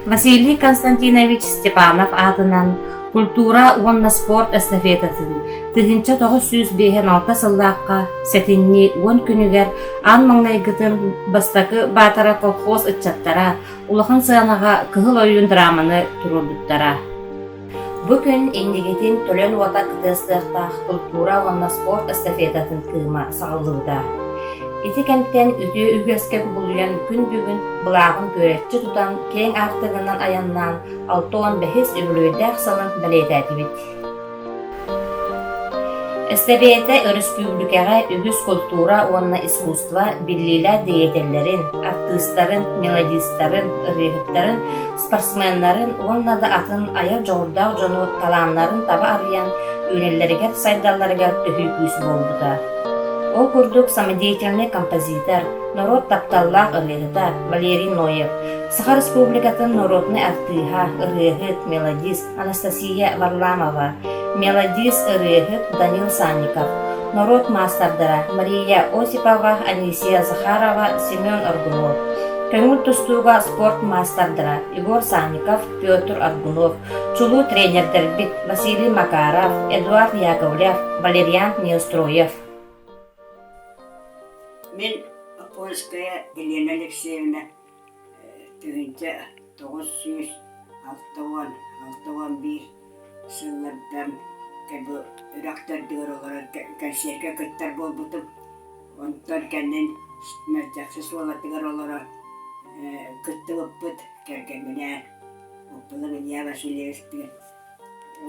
Василий Константинович Степанов аатынан культура уонна спорт эстафетатын 1956 сыллаахха сэтинньи 10 күнүгэр аан маҥнайгытын бастакы Баатара колхоз ыччаттара улахан сыанаҕа Кыһыл ойуун драманы туруорбуттара. Бу күн иннигитин төлөн уота кытыастыахтаах култуура уонна спорт эстафетатын кыыма саҕыллыбыта. Ити кэмтэн үтүө үгэскэ кубулуйан күн бүгүн былааҕын күөрэччи тутан киэҥ аартыгынан айаннаан 65 үбүлүөйдээх сылын бэлиэтээтибит. Эстэбиэтэ өрөспүүбүлүкэҕэ үгүс култуура уонна искусство биллиилээх деятеллэрин, артыыстарын, мелодистарын, ырыаһыттарын, спортсменнарын уонна да атын айар дьоҕурдаах дьону талааннарын таба арыйан үүнэллэригэр-сайдалларыгар төһүү күүс буолбута. Ол курдук самодеятельнай композитор, норуот тапталлаах ырыаһыта Валерий Ноев, Саха Республикатын норуотунай артыыһа, ырыаһыт, мелодист Анастасия Варламова, мелодист, ырыаһыт Данил Санников, норуот маастардара Мария Осипова, Анисия Захарова, Семен Аргунов, көҥүл тустууга спорт маастардара Егор Санников, Петр Аргунов, чулуу тренердэрбит Василий Макаров, Эдуард Яковлев, Валериан Неустроев. Мин Опольская Елена Алексеевна 1960, 61 сыллардан бу үрэх төрдүгэр олорон кэнсиэргэ кыттар буолбутум. Онтон кэннин Мэлдьэхси Суолатыгар олорон кыттыбыппыт кэргэмминээн Оппулов Илья Васильевичтыын.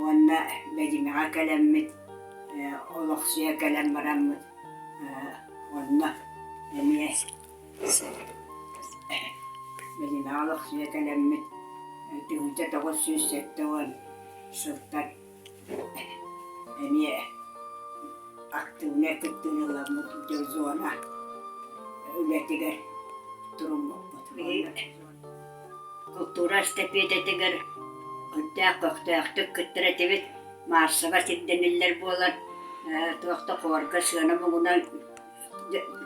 Уонна Бэдьимэҕэ кэлэммит, олохсуйа кэлэн бараммыт онно эмиэ Билимэҕэ олохсуйа кэлэммит 1970 сылтан эмиэ актыыбынай кыттыыны ыламмыт зона үлэтигэр туруммуппут. Култуура эстэпиэтэтигэр үрдээх көхтөөхтүк кыттар этибит. Маассаба сирдэниллэр буолан туох да хуорга сыана муҥунан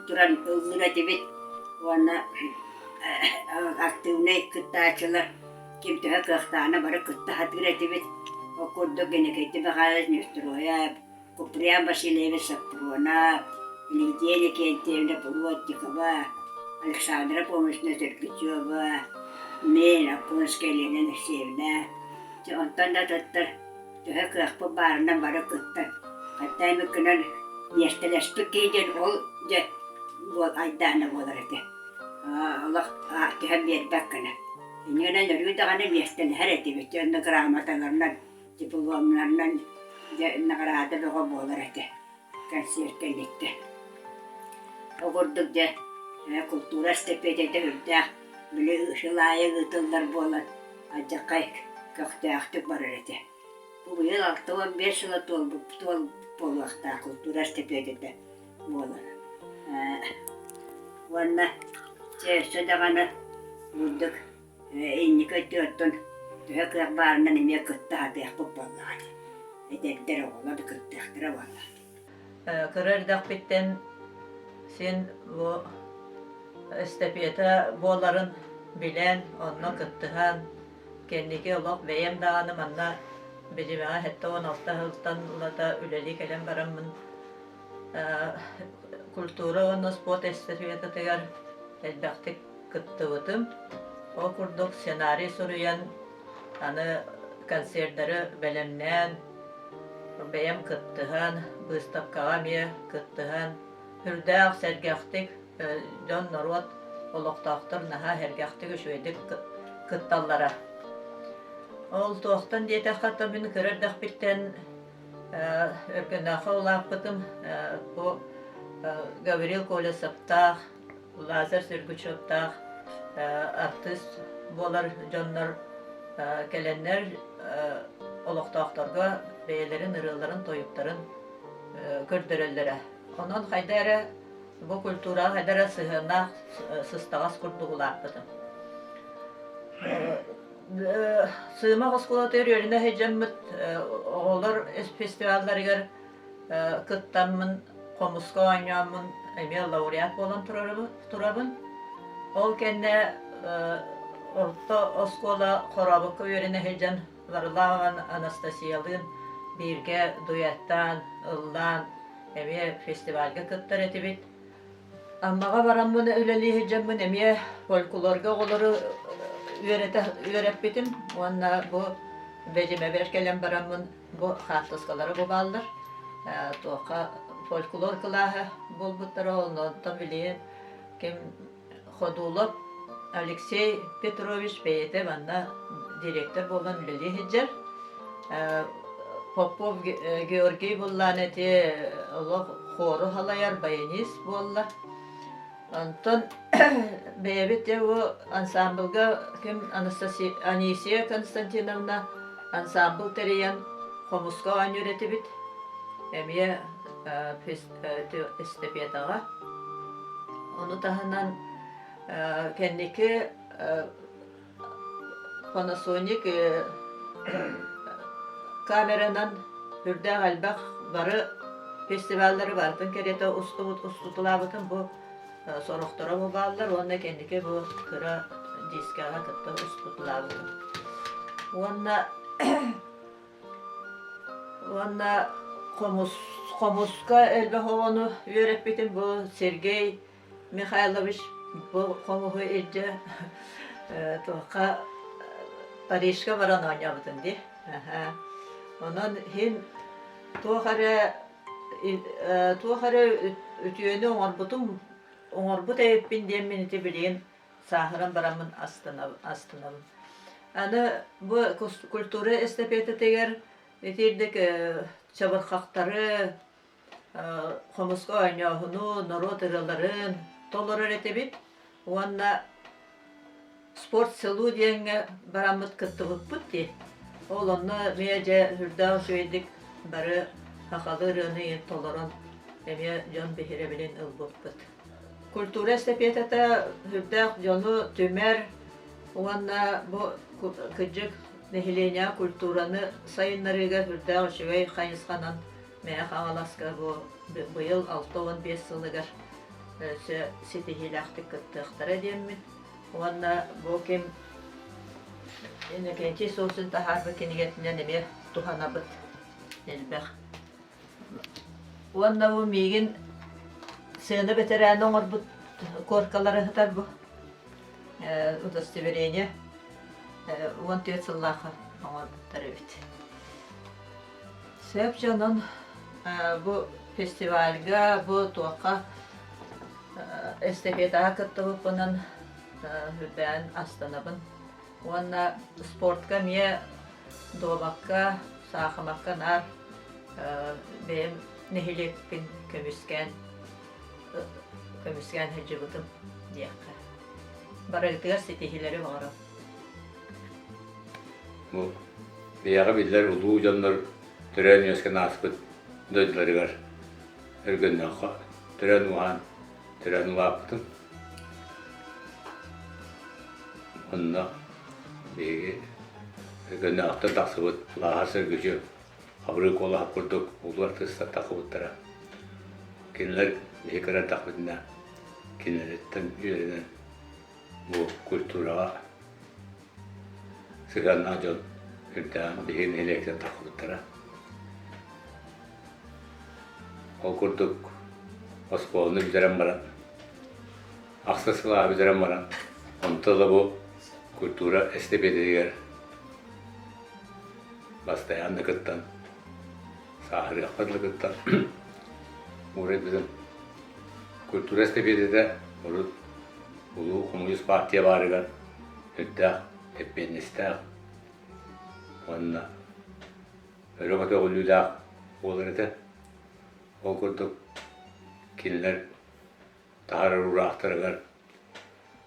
туран ыллыыр этибит уонна актыыбынай кыттааччылар ким төһө кыахтааҕына бары кытта сатыыр этибит. Ол курдук Иннокентий Михайлович Неустроев, Куприян Васильевич Соппуруонап, Лидия Иннокентьевна Плотникова, Александра Фомична Сергучева, мин, Аппонская Елена Алексеевна. Онтон да атыттар төһө кыахпыт баарынан бары кыттан, хантан эмит гынан миэстэлэспит киһи диэн ол дьэ буол айдаана буолар этэ. Олох түһэн биэрбэт гына. Инньэ гынан өрүү даҕаны миэстэлэһэр этибит. Дьэ онно грамоталарынан, дипломнарынан дьэ наҕараада бөҕө буолар этэ. Концерт кэнниттэн. Ол курдук дьэ култуура эстэпиэтэтэ үрдээх били сыл аайы ыытыллар буолан алдьархай көхтөөхтүк барар этэ. Бу быйыл 65 сыла туолбут туол буолуохтаах култуура эстэпиэтэтэ буолар. Уонна чэ өссө даҕаны бурдук инники өттүгэр төһө кыах баарынан эмиэ кытта сатыахпыт буоллаҕа дии. Эдэрдэр оҕолор да кыттыахтара буолла. Кыра эрдэхпиттэн син бу эстафета буоларын билэн, онно кыттыһан, кэнники олох бэйэм даҕаны манна Бэдьимэҕэ 76 сылтан ылата үлэлии кэлэн бараммын культура уонна спорт эстафетатыгар элбэхтик кыттыбытым. Ол курдук сценарий суруйан, аны концердары бэлэмнээн, бэйэм кыттыһан, быыстапкаҕа эмиэ кыттыһан, сүрдээх сэргэхтик дьон, норуот, олохтоохтор наһаа сэргэхтик, үчүгэйдик кытталлара. Ол туохтан диэтэххэ, то мин кыра эрдэхпиттэн Өркөннөөххө улааппытым. Бу Гаврил Колесовтаах, Лазарь Сергучевтаах артыыс буолар дьоннор кэлэннэр олохтоохторго бэйэлэрин ырыаларын-тойуктарын көрдөрөллөрө. Онон хайда эрэ бу культураҕа хайда эрэ сыһыаннаах сыстаҕас курдук улааппытым. Сыымах оскуолатыгар үөрэнэ сылдьаммыт оҕолор фестивалларыгар кыттаммын, хомуска оонньооммун эмиэ лауреат буолан турабын. Ол кэннэ. Орто оскуола Хорообукка үөрэнэ сылдьан Варлаамова Анастасиялыын бииргэ дуэттаан, ыллаан эмиэ фестивальга кыттар этибит. Аммаҕа бараммын үлэлии сылдьаммын эмиэ фольклорга оҕолору үөрэтэ үөрэппитим уонна бу Бэдьимэбэр кэлэн бараммын бу хаартыскалара бу бааллар. Туохха фольклор кылааһа буолбуттара, онтон билигин ким Ходулов Алексей Петрович бэйэтэ манна директор буолан үлэлии сылдьар. Попов Георгий буллаан эти олох хору халайар баянист буолла. Онтон бэйэбит дьэ бу ансамблга ким Анастасия Анисия Константиновна ансамбл тэрийэн хомуска оонньуур этибит. Эмиэ эстафетаҕа. Ону таһынан кэнники Panasonic камеранан үрдээх элбэх бары фестиваллары барытын кэриэтэ устубут устутулаабытым бу сорохторо бу бааллар уонна кэнники бу кыра дискаҕа кытта устутулаабытым. Уонна Уонна хомус, хомуска элбэх оҕону үөрэппитим бу Сергей Михайлович бу хомуһу илдьэ туохха Парижка баран оонньообутум дии. Онон иһин туох эрэ туох эрэ үтүөнү оҥорбутум оҥорбут эбиппин диэммин ити билигин сааһыран бараммын астынабын. Аны бу культура эстафетатыгар итирдик чабырҕахтары, хомуска оонньооһуну, норуот ырыаларын толорор этибит уонна спорт селу диэҥҥэ бараммыт кыттыбыппыт дии. Ол онно эмиэ дьэ сүрдээх үчүгэйдик бары сахалыы ырыаны толорон эмиэ дьон биһирэбилин ылбыппыт. Культура эстафетата сүрдээх дьону түмэр уонна бу кырдьык нэһилиэнньэҕэ культураны сайыннарыыга сүрдээх үчүгэй хайысханан Мэҥэ Хаҥаласка бу быйыл 65 сылыгар өссө ситиһиилээхтик кыттыахтара диэммит уонна бу ким Иннокентий Сосин таһаарбыт кинигэтинэн эмиэ туһанабыт элбэх. Уонна бу миигин сцена бэтэрээнэ оҥорбут коркалары ыһытар бу удостоверение 14 сыллаахха оҥорбуттар эбит. Сөп дьонун бу фестивальга, бу туохха эстафетаҕа кыттыбыппынан үрдээн астынабын. Уонна спортка эмиэ дуобакка, саахымакка наар бэйэм нэһилиэкпин көмүскээн көмүскээн сылдьыбытым диэххэ. Барыгытыгар ситиһиилэри баҕарабын. Бу бэйэҕэ биллэр улуу дьоннор төрөөн-үөскээн ааспыт дойдуларыгар Өргөннөөххө төрөөн-ууһаан, төрөөн улааппытым. Онно биһиги Өргөннөөхтөн тахсыбыт Лааһар Сөргүчү, Хабырыы Куолаһап курдук улуу артыыстар тахсыбыттара. Кинилэр биһи кыра эрдэхпитинэ кинилэриттэн үөрэнэн бу культураҕа сыһыаннаах дьон үрдээн биһиги нэһилиэктэн тахсыбыттара. Ол курдук оскуоланы бүтэрэн баран, ахсыс кылааһы бүтэрэн баран, онто да бу культура эстэпиэтэтигэр бастайаан да кыттан, сааһырыахпар да кыттан уурайбытым. Культура эстэпиэтэтэ урут улуу хомуньуус партия баарыгар үрдээх эппиэтинэстээх уонна өрө көтөҕүллүүлээх буолар этэ. Ол курдук кинилэр таһаарар уураахтарыгар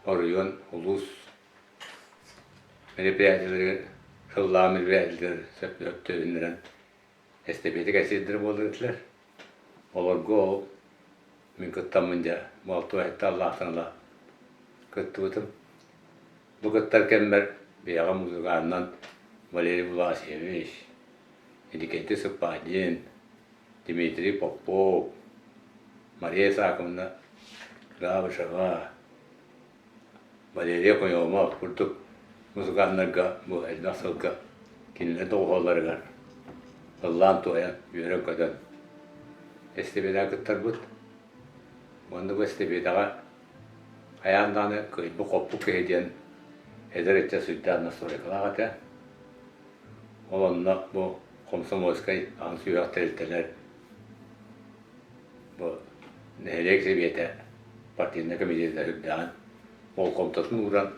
оройуон, улуус мероприятиеларыгар сыллаах мероприятиеларыгар сөп түбүннэрэн эстэпиэтэ кэпсиирдэрэ буолар этилэр. Олорго ол мин кыттаммын дьэ Болтуоһайтан Аллаахтан ыла кыттыбытым. Бу кыттар кэммэр бэйэҕэ музыканынан Валерий Власьевич, Иннокентий Сыппаадин, Дмитрий Попов, Мария Исааковна Габышева, Валерия Куйомов курдук. музыканнарга бу элбэх сылга кинилэр доҕуһуолларыгар ыллаан-туойан, үөрэн-көтөн эстэпиэтэҕэ кыттарбыт. Уонна бу эстэпиэтэҕэ хайаан даҕаны кыайбыт-хоппут киһи диэн эдэр ыччат сүрдээх настройкалаах этэ. Ол онно бу комсомольскай аҕыс үөрэх тэрилтэлэр бу нэһилиэк сэбиэтэ партийнай комитета үрдээҕин болҕомтотун ууран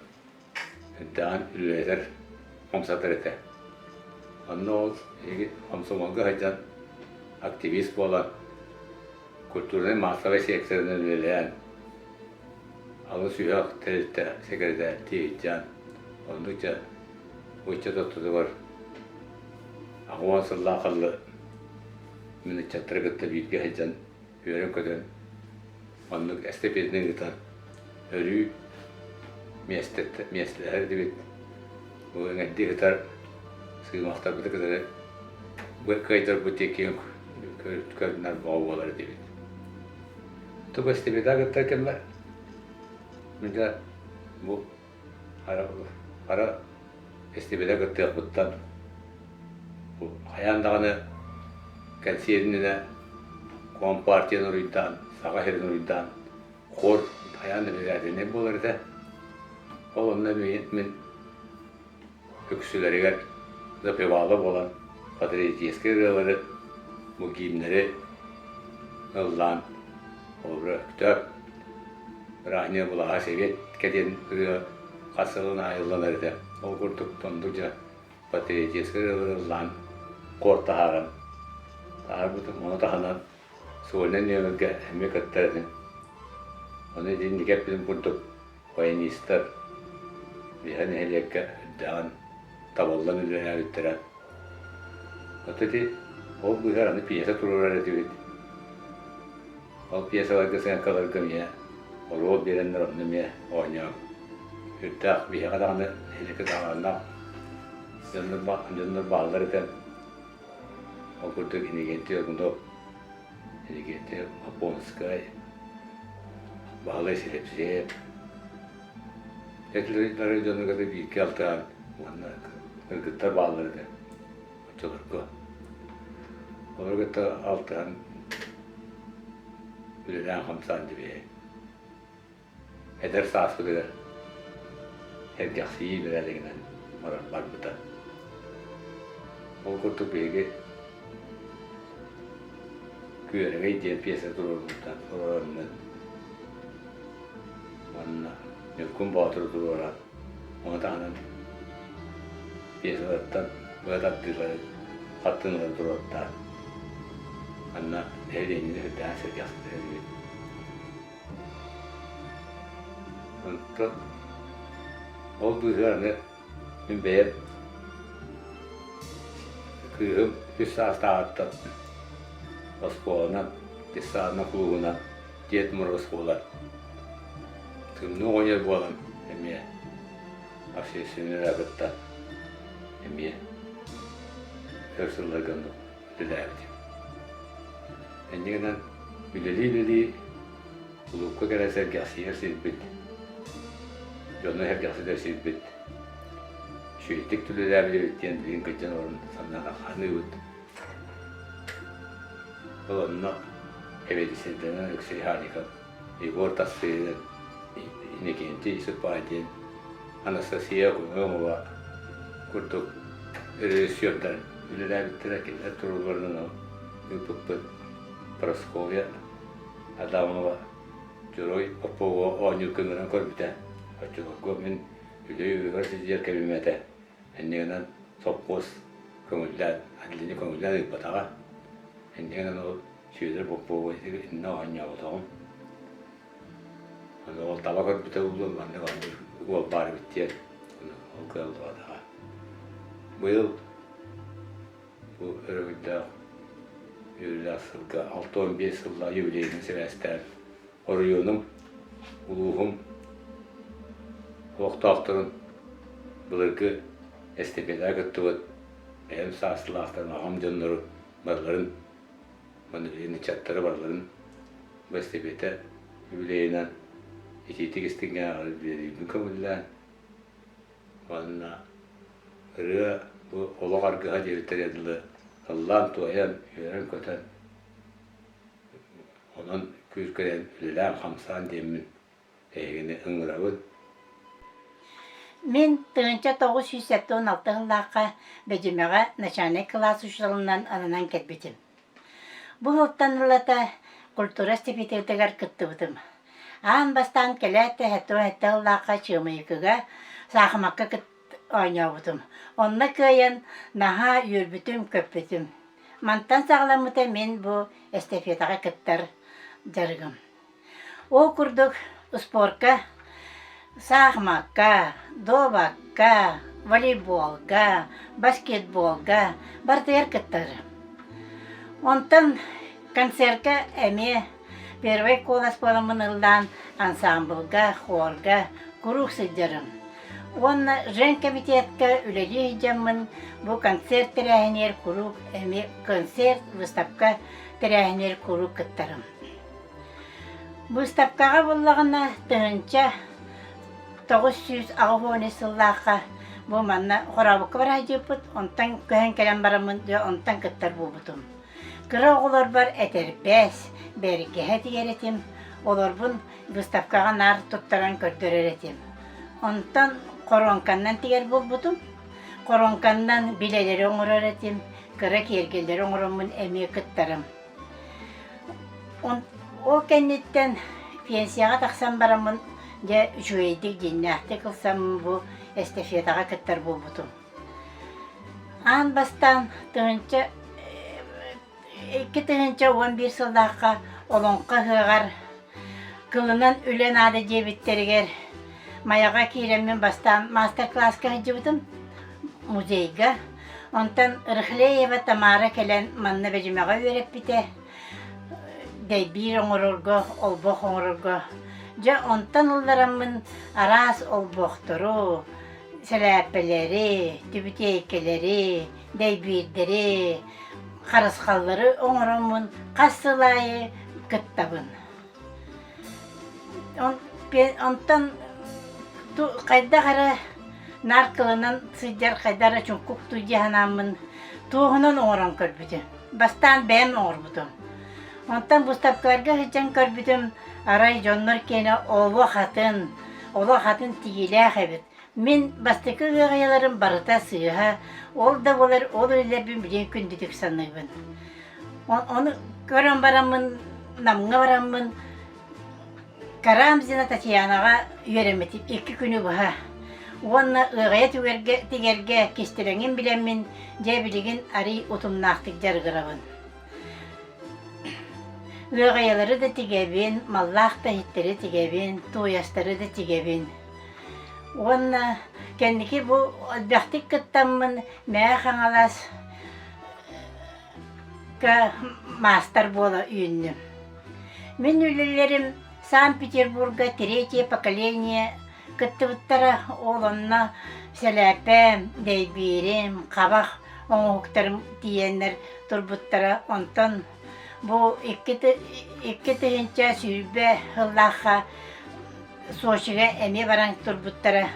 үрдээҕин үлэлэтэр, хамсатар этэ. Онно ол биһиги комсомолга сылдьан активист буолан культурнай-массовай секторынан үлэлээн алын сүһүөх тэрилтэ сэкирэтээрдии сылдьан оннук дьэ ыччат ортотугар 80 сыллаах аллы мин ыччаттары кытта бииргэ сылдьан үөрэн-көтөн оннук эстэпиэтин ыытан өрүү миэстэлэһэр этибит. Бу эҥэрдии сытар сыымахтарбыты кытары кыайтарбыт диэки көрүнэр бөҕө буолар этибит. Тугу эстэпиэтэҕэ кыттар кэммэр мин дьэ бу Хара эстибэтэ кыттыахпыттан хайаан даҕаны кэнсиэринэнэ компартияны уруйдаан, Саха сирин уруйдаан хор хайаан да бэбээтинэй буолар этэ. Ол онно мин үксүлэригэр запевала буолан патриотическай ырыалары, бу гимнэри ыллаан холобура Өктөөп Ранее былааһа сэбиэт кэлин ырыа хас сылын аайы ылланар этэ. Ол курдук оннук дьэ патриотическай ырыалары ыллаан хор таһааран таһаарбытым. Ону таһынан сольнай нүөмэргэ эмиэ кыттар этим. Ону итинник эппитим курдук баянистар биһиэхэ нэһилиэккэ үрдээҕин табыллан үлэлээбиттэрэ. От ити ол быыһар аны пьеса туруорар этибит. Ол пьесаларга, сценкаларга эмиэ оруол биэрэннэр онно эмиэ оонньоон сүрдээх биһиэхэ даҕаны нэһилиэккэ даҕаннаах дьоннор, дьоннор бааллар этэ. Ол курдук Иннокентий Аргунов, Иннокентий Японскай, Баһылай Силэпсиэп этилэр дьону кытта бииргэ алтыһан уонна кыргыттар бааллар этэ оччолорго. Олору кытта алтыһан үлэлээн-хамсаан дибиһи эдэр сааспытыгар сэргэхсийии бэрээдэгинэн барар барбыта. Ол курдук биһиги Күөрэгэй диэн пьеса туруорбуттан туруораннын уонна Ньургун Боотуру туруоран ону таһынан пьесалартан быһа тардыылары хартыыналары туруортаан манна нэһилиэнньэни үрдээн сэргэхситэр Онтон ол быыһыгар аны мин бэйэм кыыһым үс саастааҕыттан оскуоланан, детсадынан, кулуубунан Дед Мороз буолан, тымныы оҕонньор буолан эмиэ общественнай кытта эмиэ өр сылларга оннук үлэлээбитим. Инньэ гынан үлэлии-үлэлии кулуупка кэлэн сэргэхсийэр сирбит, дьону сэргэхситэр сирбит үчүгэйдик үлэлээбит эбит диэн билигин кырдьан олорон санаан ханыыбыт. Ол онно эбэдиссэйдэнэн Алексей Халиков, Егор Тастыгин, Иннокентий Сыппаайдин, Анастасия Окунова курдук режиссердар үлэлээбиттэрэ, кинилэр турууларынан ыыппыппыт. Прасковья Адамова Дьоруой Попова оонньуур көмөрөн көрбүтэ. Оччолорго мин үлэ үөһүгэр сылдьар кэмим этэ. Инньэ гынан сопхуос көҥүллээн, отделение көҥүллээн ыыппатаҕа. Инньэ гынан ол Сүөдэр Попова иннэ оонньооботоҕум. Аны ол таба көрбүтэ буолуо, маннык оннук уол баар эбит диэн ол кыаллыбатаҕа. Быйыл бу өрөгөйдөөх үөрүүлээх сылга 65 сыллаах юбилейынан сибээстээн оройуонум, улууһум олохтоохторун былыргы эстэпиэтэҕэ кыттыбыт бэйэм саастыылаахтарым, аҕам дьоннору барыларын Манна билигин ыччаттары барыларын бу эстэпиэтэ юбилейынан итиитик истиҥҥэ биэриибин көҥүллээн. Уонна ырыа бу олох аргыһа диэбиттэригэр дылы ыллаан-туойан, үөрэн-көтөн, онон күүскүрэн үлэлээн-хамсаан диэммин эһигини ыҥырабын. Мин 1976 сыллаахха Бэдьимэҕэ начальнай кылаас учууталынан ананан кэлбитим. Бу сылтан ылата культура стипендиятыгар кыттыбытым. Аан бастаан кэлээт да 77 сыллаахха Чыамайыкыга саахымакка оонньообутум. Онно кыайан наһаа үөрбүтүм-көппүтүм. Мантан саҕаламмыта мин бу эстафетаҕа кыттар дьарыгым. Ол курдук спорка саахымакка, дуобакка, волейболга, баскетболга барытыгар кыттарым. Онтон концерка эмиэ первый куолас буоламмын ыллаан ансаамбылга, хорга куруук сылдьарым. Уонна женкомитетка үлэлии сылдьаммын бу концерт тэрээһинигэр куруук эмиэ концерт, выставка тэрээһинигэр куруук кыттарым. Быыстапкаҕа буллаҕына 1983 сыллаахха бу манна Хорообукка бара сылдьыбыппыт, онтон көһөн кэлэн бараммын дьэ онтон кыттар буолбутум. Кыра оҕолорбор этэрбэс, бэргэһэ тигэр этим, олорбун выставкаҕа наар туттаран көрдөрөр этим. Онтон хоруоҥканнан тигэр буолбутум. Хоруоҥканнан билэлэри оҥорор этим, кыра киэргэллэри оҥороммун эмиэ кыттарым. Ол кэнниттэн пенсияҕа тахсан бараммын дьэ үчүгэйдик дьиҥнээхтик ылсаммын бу эстафетаҕа кыттар буолбутум. Аан бастаан 2011 сыллаахха Олоҥхо ыһыаҕар кылынан үлэ наада диэбиттэригэр Майаҕа киирэммин бастаан маастар-кылааска сылдьыбытым музейга. Онтон Рыхлеева Тамара кэлэн манна Бэдьимэҕэ үөрэппитэ, дэйбиир оҥорорго, олбох оҥорорго. Дьэ онтон ыллараммын араас олбохтору, сэлээппэлэри, түбүтиэйкэлэри, дэйбиирдэри, харысхаллары оҥороммун хас сыл аайы кыттабын. Онтон хайдах эрэ наар кылынан сылдьар хайдах эрэ чуҥкук дуу дии санааммын туоһунан оҥорон көрбүтүм. Бастаан бэйэм оҥорбутум. Онтон быыстапкаларга сылдьан көрбүтүм, арай дьоннор киэнэ олох атын, олох атын тигиилээх эбит. Мин бастакы ыаҕайаларым барыта сыыһа, ол да буолар ол үлэлэрбин билигин күндүтүк саныыбын. Ону көрөн бараммын, Намҥа бараммын, Карамзина Татьянаҕа үөрэммитим икки күнү быһа. Уонна ыаҕайа түгэргэ, тигэргэ кистэлэҥин билэммин, дьэ билигин арый утумнаахтык дьарыгырабын. Ыаҕайалары да тигэбин, маллаах да иһиттэри тигэбин, тууйастары да тигэбин. Уонна кэнники бу элбэхтик кыттаммын Мэҥэ Хаҥалас маастар буола үүннүм. Мин үлэлэрим Санкт-Петербурга третье поколение кыттыбыттара, ол онно сэлээппэм, дэйбиирим, хабах оҥоһуктарым тиийэннэр турбуттара. Онтон бу 2020 сыллаахха Сочига эмиэ баран турбуттара.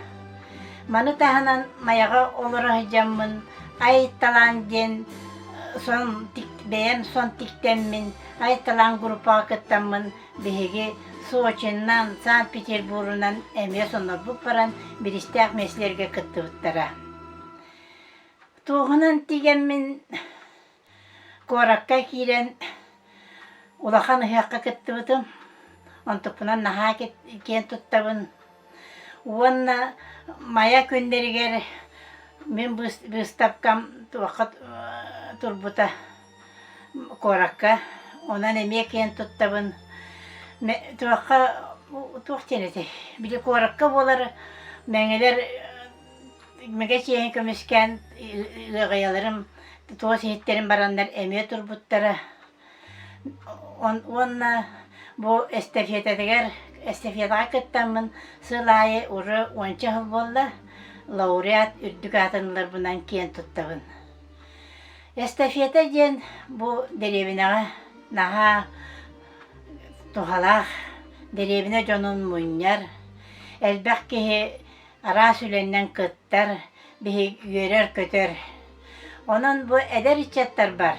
Маны таһынан Майаҕа олоро сылдьаммын Ай талаан диэн сон бэйэм сон тиктэммин Ай талаан группаҕа кыттаммын биһиги Сочинан, Санкт-Петербурунан эмиэ сонорбут баран биристээх миэстэлэргэ кыттыбыттара. Туоһунан тигэммин Куоракка киирэн улахан ыһыахха кыттыбытым. Онтукпунан наһаа киэн туттабын. Уонна Майа күннэригэр мин быыстапкам туохха турбута куоракка. Онон эмиэ киэн туттабын. Туохха туох диэн этэй? Били куоракка буолар мэҥэлэр Мэгэ чиэһин көмүскээн ыаҕайаларым туос иһиттэрин бараннар эмиэ турбуттара. Уонна бу эстафетатыгар эстафетаҕа кыттаммын сыл аайы уже уонча сыл буолла лауреат үрдүк аатын ыларбынан киэн туттабын. Эстафета диэн бу дэриэбинэҕэ наһаа туһалаах дэриэбинэ дьонун мунньар, элбэх киһи. араас үлэннэн кыттар, биһиги үөрэр-көтөр. Онон бу эдэр ыччаттарбар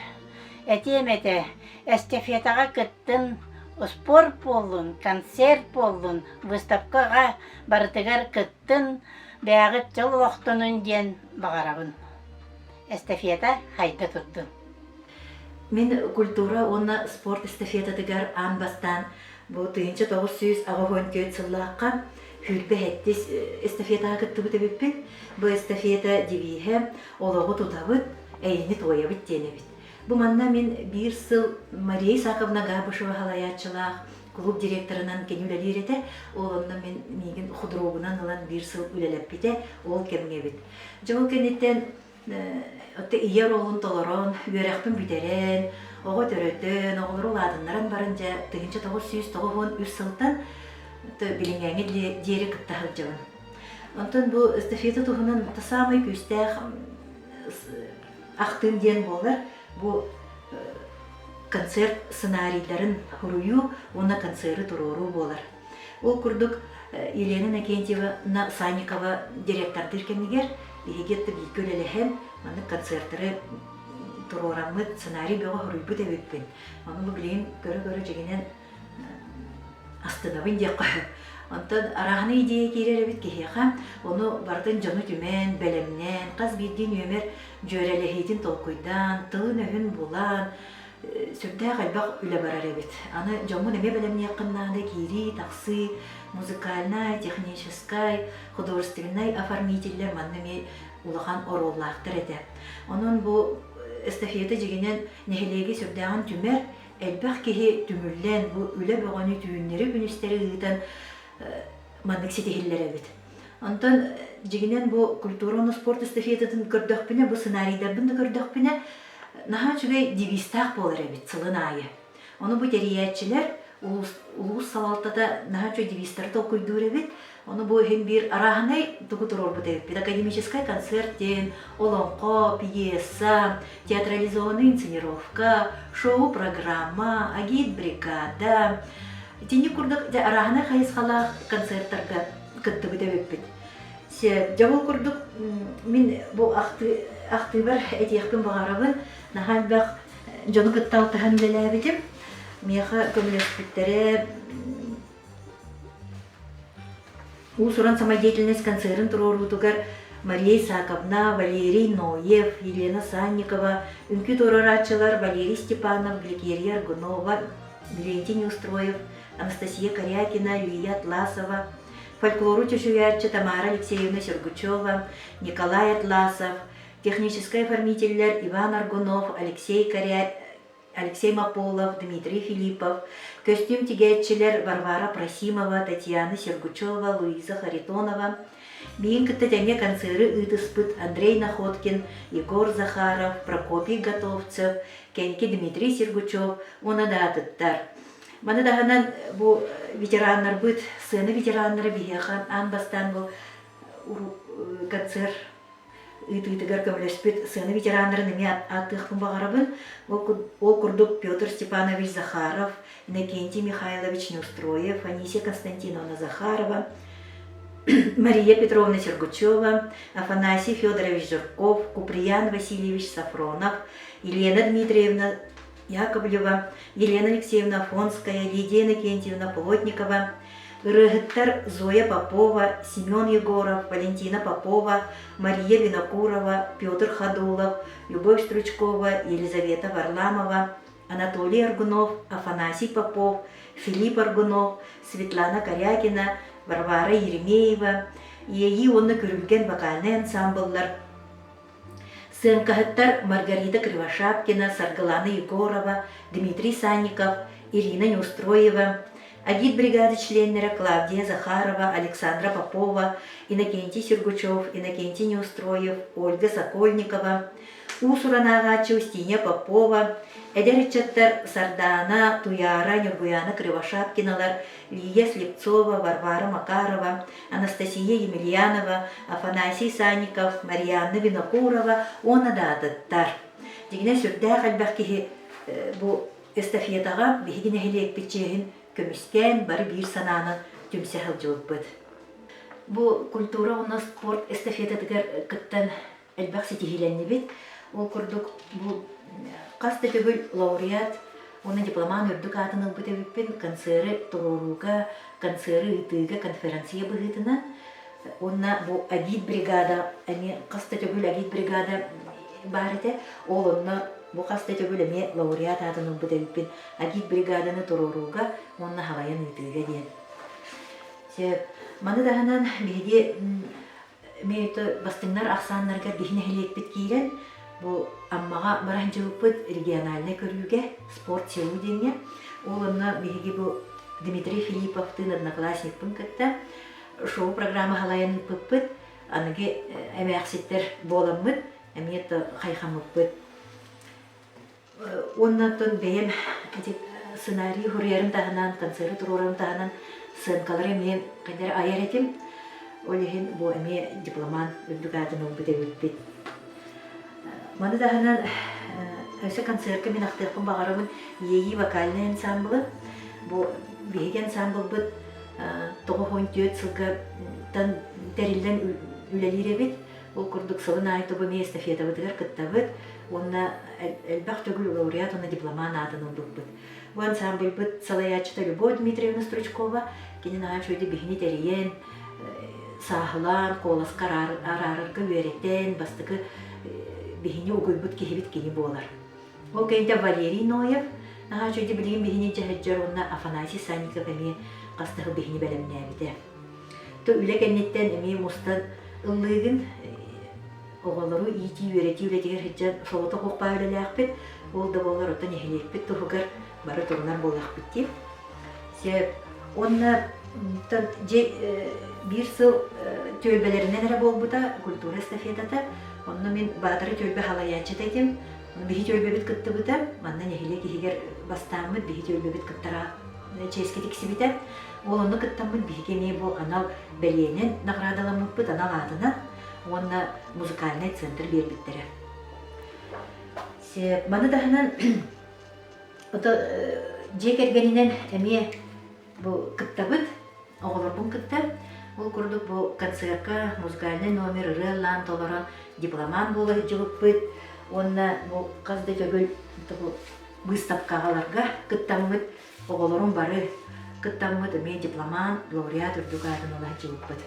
этиэм этэ, эстафетаҕа кыттын, успуорт буоллун, концерт буоллун, выставкаҕа барытыгар кыттын, бэйэҕит дьол олохтонун диэн баҕарабын. Эстафета хайда турдун. Мин культура уонна спорт эстафетатыгар аан бастаан бу 1984 сыллаахха сүүрбэ сэттис эстафетаҕа кыттыбыт эбиппин. Бу эстафета девиһэ «Олоҕу тутабыт, эйэни туойабыт» диэн эбит. Бу манна мин биир сыл Мария Исаковна Габышева салайааччылаах клуб директорынан кини үлэлиир этэ. Ол онно мин миигин худругунан ылан биир сыл үлэлэппитэ. Ол кэмҥэ эбит. Дьэ ол кэнниттэн Оттон ийэ оруолун толорон, үөрэхпин бүтэрэн, оҕо төрөтөн, оҕолору улаатыннаран баран дьэ 1993 сылтан билиҥҥээҥҥи диэри кытта сылдьабын. Онтон бу эстафета туһунан саамай күүстээх ахтыым диэн буолар. Бу концерт сценарийдарын суруйуу уонна концеры туруоруу буолар. Ол курдук Елена Иннокентьевна Санникова директордыыр кэмигэр биһиги бииргэ үлэлэһэн маннык концертары туруораммыт сценарий бөҕө суруйбут эбиппин. Ону бу билигин көрө-көрө дьиҥинэн астынабын диэххэ сөп. Онтон арааһынай идея киирэр эбит киһиэхэ, ону барытын дьону түмэн, бэлэмнээн, хас биирдии нүөмэр дьүөрэлэһиитин толкуйдаан, тылын-өһүн булан, сүрдээх элбэх үлэ барар эбит. Аны дьоҥҥун эмиэ бэлэмниэххин наада киирии, тахсыы, музыкальнай, техническай, художественнай оформителлэр манна эмиэ улахан оруоллаахтар этэ. Онон бу эстафета дьигинэн нэһилиэги сүрдээҕин түмэр, элбэх киһи түмүллэн, бу үлэ бөҕөнү түүннэри-күнүстэри ыытан маннык ситиһиллэр эбит. Онтон дьигинэн бу культура уонна спорт эстафетатын көрдөхпүнэ, бу сценарийдарбын да көрдөхпүнэ, наһаа үчүгэй девизтаах буолар эбит сылын аайы. Ону бу тэрийээччилэр улуус, улуус салалтата наһаа үчүгэй девизтары толкуйдуур эбит. Ону бу иһин биир арааһынай тугу туруорбут эбиппит. Академическай концерт диэн, олоҥхо, пьеса, театрализованная инсценировка, шоу-программа, агит-бригада, Итинник курдук дьэ арааһынай хайысхалаах концертарга кыттыбыт эбиппит. Дьэ ол курдук мин бу ахтыыбар этиэхпин баҕарабын. Наһаа элбэх дьону кытта алтыһан үлэлээбитим. Миэхэ көмөлөспүттэрэ Уус-уран самодеятельность концерын туруоруутугар Мария Исаковна, Валерий Ноев, Елена Санникова, үҥкүү туруорааччылар Валерий Степанов, Гликерия Аргунова, Леонтий Неустроев, Анастасия Корякина, Лия Атласова, фольклору чочуйааччы Тамара Алексеевна Сергучева, Николай Атласов, техническэй оформителлэр Иван Аргунов, Алексей Коря... Алексей Мополов, Дмитрий Филиппов, көстүүм тигээччилэр Варвара Просимова, Татьяна Сергучева, Луиза Харитонова, миигин кытта тэҥҥэ концеры ыытыспыт Андрей Находкин, Егор Захаров, Прокопий Готовцев, Кэнки Дмитрий Сергучев уонна да атыттар. Маны таһынан бу ветераннарбыт, сцена ветераннара биһиэхэ аан бастаан бу концерт ыытыытыгар көмөлөспүт сцена ветераннарын эмиэ ааттыахпын баҕарабын. Ол курдук Петр Степанович Захаров, Иннокентий Михайлович Неустроев, Анисия Константиновна Захарова, Мария Петровна Сергучева, Афанасий Федорович Жирков, Куприян Васильевич Сафронов, Елена Дмитриевна Яковлева, Елена Алексеевна Афонская, Лидия Иннокентьевна Плотникова, ырыаһыттар Зоя Попова, Семен Егоров, Валентина Попова, Мария Винокурова, Петр Ходулов, Любовь Стручкова, Елизавета Варламова, Анатолий Аргунов, Афанасий Попов, Филипп Аргунов, Светлана Корякина, Варвара Еремеева, Иэйии уонна Күрүлгэн вокальнай ансамбллар, Сыаҥкаһыттар Маргарита Кривошапкина, Саргылана Егорова, Дмитрий Санников, Ирина Неустроева, агитбригада членнэрэ Клавдия Захарова, Александра Попова, Иннокентий Сергучев, Иннокентий Неустроев, Ольга Сокольникова, уус-уран ааҕааччы Устинья Попова, эдэр ыччаттар Сардаана, Туйаара, Ньургуйаана Кривошапкиналар, Лия Слепцова, Варвара Макарова, Анастасия Емельянова, Афанасий Санников, Марианна Винокурова уонна да атыттар. Дьиҥинэн сүрдээх элбэх киһи бу эстафетаҕа биһиги нэһилиэкпит чиэһин көмүскээн бары биир санаанан түмсэ сылдьыбыппыт. бу культура уонна спорт эстафетатыгар кыттан элбэх ситиһиилэннибит. Ол курдук бу хас да төгүл лауреат уонна дипломант үрдүк аатын ылбыт эбиппин концеры туруорууга, концеры ыытыыга конференция быһыытынан уонна бу агит бригада эмиэ хас да төгүл агит бригада баар этэ. Ол онно бу хас да төгүл эмиэ лауреат аатын ылбыт эбиппин агит бригаданы туруорууга уонна халайан ыытыыга диэн. Сөп. Маны таһынан биһиги Эмиэ бастыҥнар ахсааннарыгар биһи нэһилиэкпит киирэн, бу Аммаҕа бара сылдьыбыппыт региональнай көрүүгэ спорт селу диэҥҥэ. Ол онно биһиги бу Дмитрий Филипповтыын одноклассникпын кытта шоу-программа халайан ыыппыппыт. Аныгы эмээхситтэр буоламмыт, эмиэ хайхаммыппыт. Уонна оттон бэйэм ити сценарий суруйарым таһынан, концеры туруорарым таһынан сценкалары эмиэ хайдах эрэ айар этим. Ол иһин бу эмиэ дипломант үрдүк аатын ылбыт эбиппит. Маны таһынан өссө концерка мин ахтыахпын баҕарабын Иэйии вокальнай ансамблы. Бу биһиги ансамблбыт 94 сылга тэриллэн үлэлиир эбит. Ол курдук сылын аайы тобу эмиэ эстафетабытыгар кыттабыт уонна элбэх төгүл лауреат уонна дипломан аатын ылбыппыт. Бу ансамбльбыт салайааччыта Любовь Дмитриевна Стручкова кини наһаа үчүгэйдик биһини тэрийэн, сааһылаан, куоласка араарарга үөрэтэн, бастакы биһини угуйбут киһибит кини буолар. Ол кэннэ Валерий Ноев наһаа үчүгэйдик билигин биһини дьаһайдьар уонна Афанасий Санников эмиэ хас да сыл биһини бэлэмнээбитэ. То үлэ кэнниттэн эмиэ мустан ыллыыгын оҕолору иитии-үөрэтии үлэтигэр сылдьан соҕотох уохпаа үлэлээхпит. Ол да буоллар оттон нэһилиэкпит туһугар бары турунар буоллахпыт дии. Сөп. Уонна дьэ биир сыл түөлбэлэринэн эрэ буолбута культура эстафетата. Онно мин Баатара түөлбэ халайааччыта этим. Биһи түөлбэбит кыттыбыта. Манна нэһилиэк иһигэр бастааммыт биһи түөлбэбит кыттара чиэскэ тиксибитэ. Ол онно кыттаммыт биһиги эмиэ бу анал бэлиэнэн наҕараадаламмыппыт анал аатынан уонна музыкальнай центр биэрбиттэрэ. Маны таһынан дьиэ кэргэнинэн эмиэ бу кыттабыт, оҕолорбун кытта. Ол курдук бу концерка музыкальнай номер ырыа ыллаан толорон дипломант буола сылдьыбыппыт уонна бу хас да төгүл быыстапкаҕаларга кыттаммыт Оҕолорум бары кыттаммыт эмиэ дипломант, лауреат үрдүк аатын ыла сылдьыбыппыт.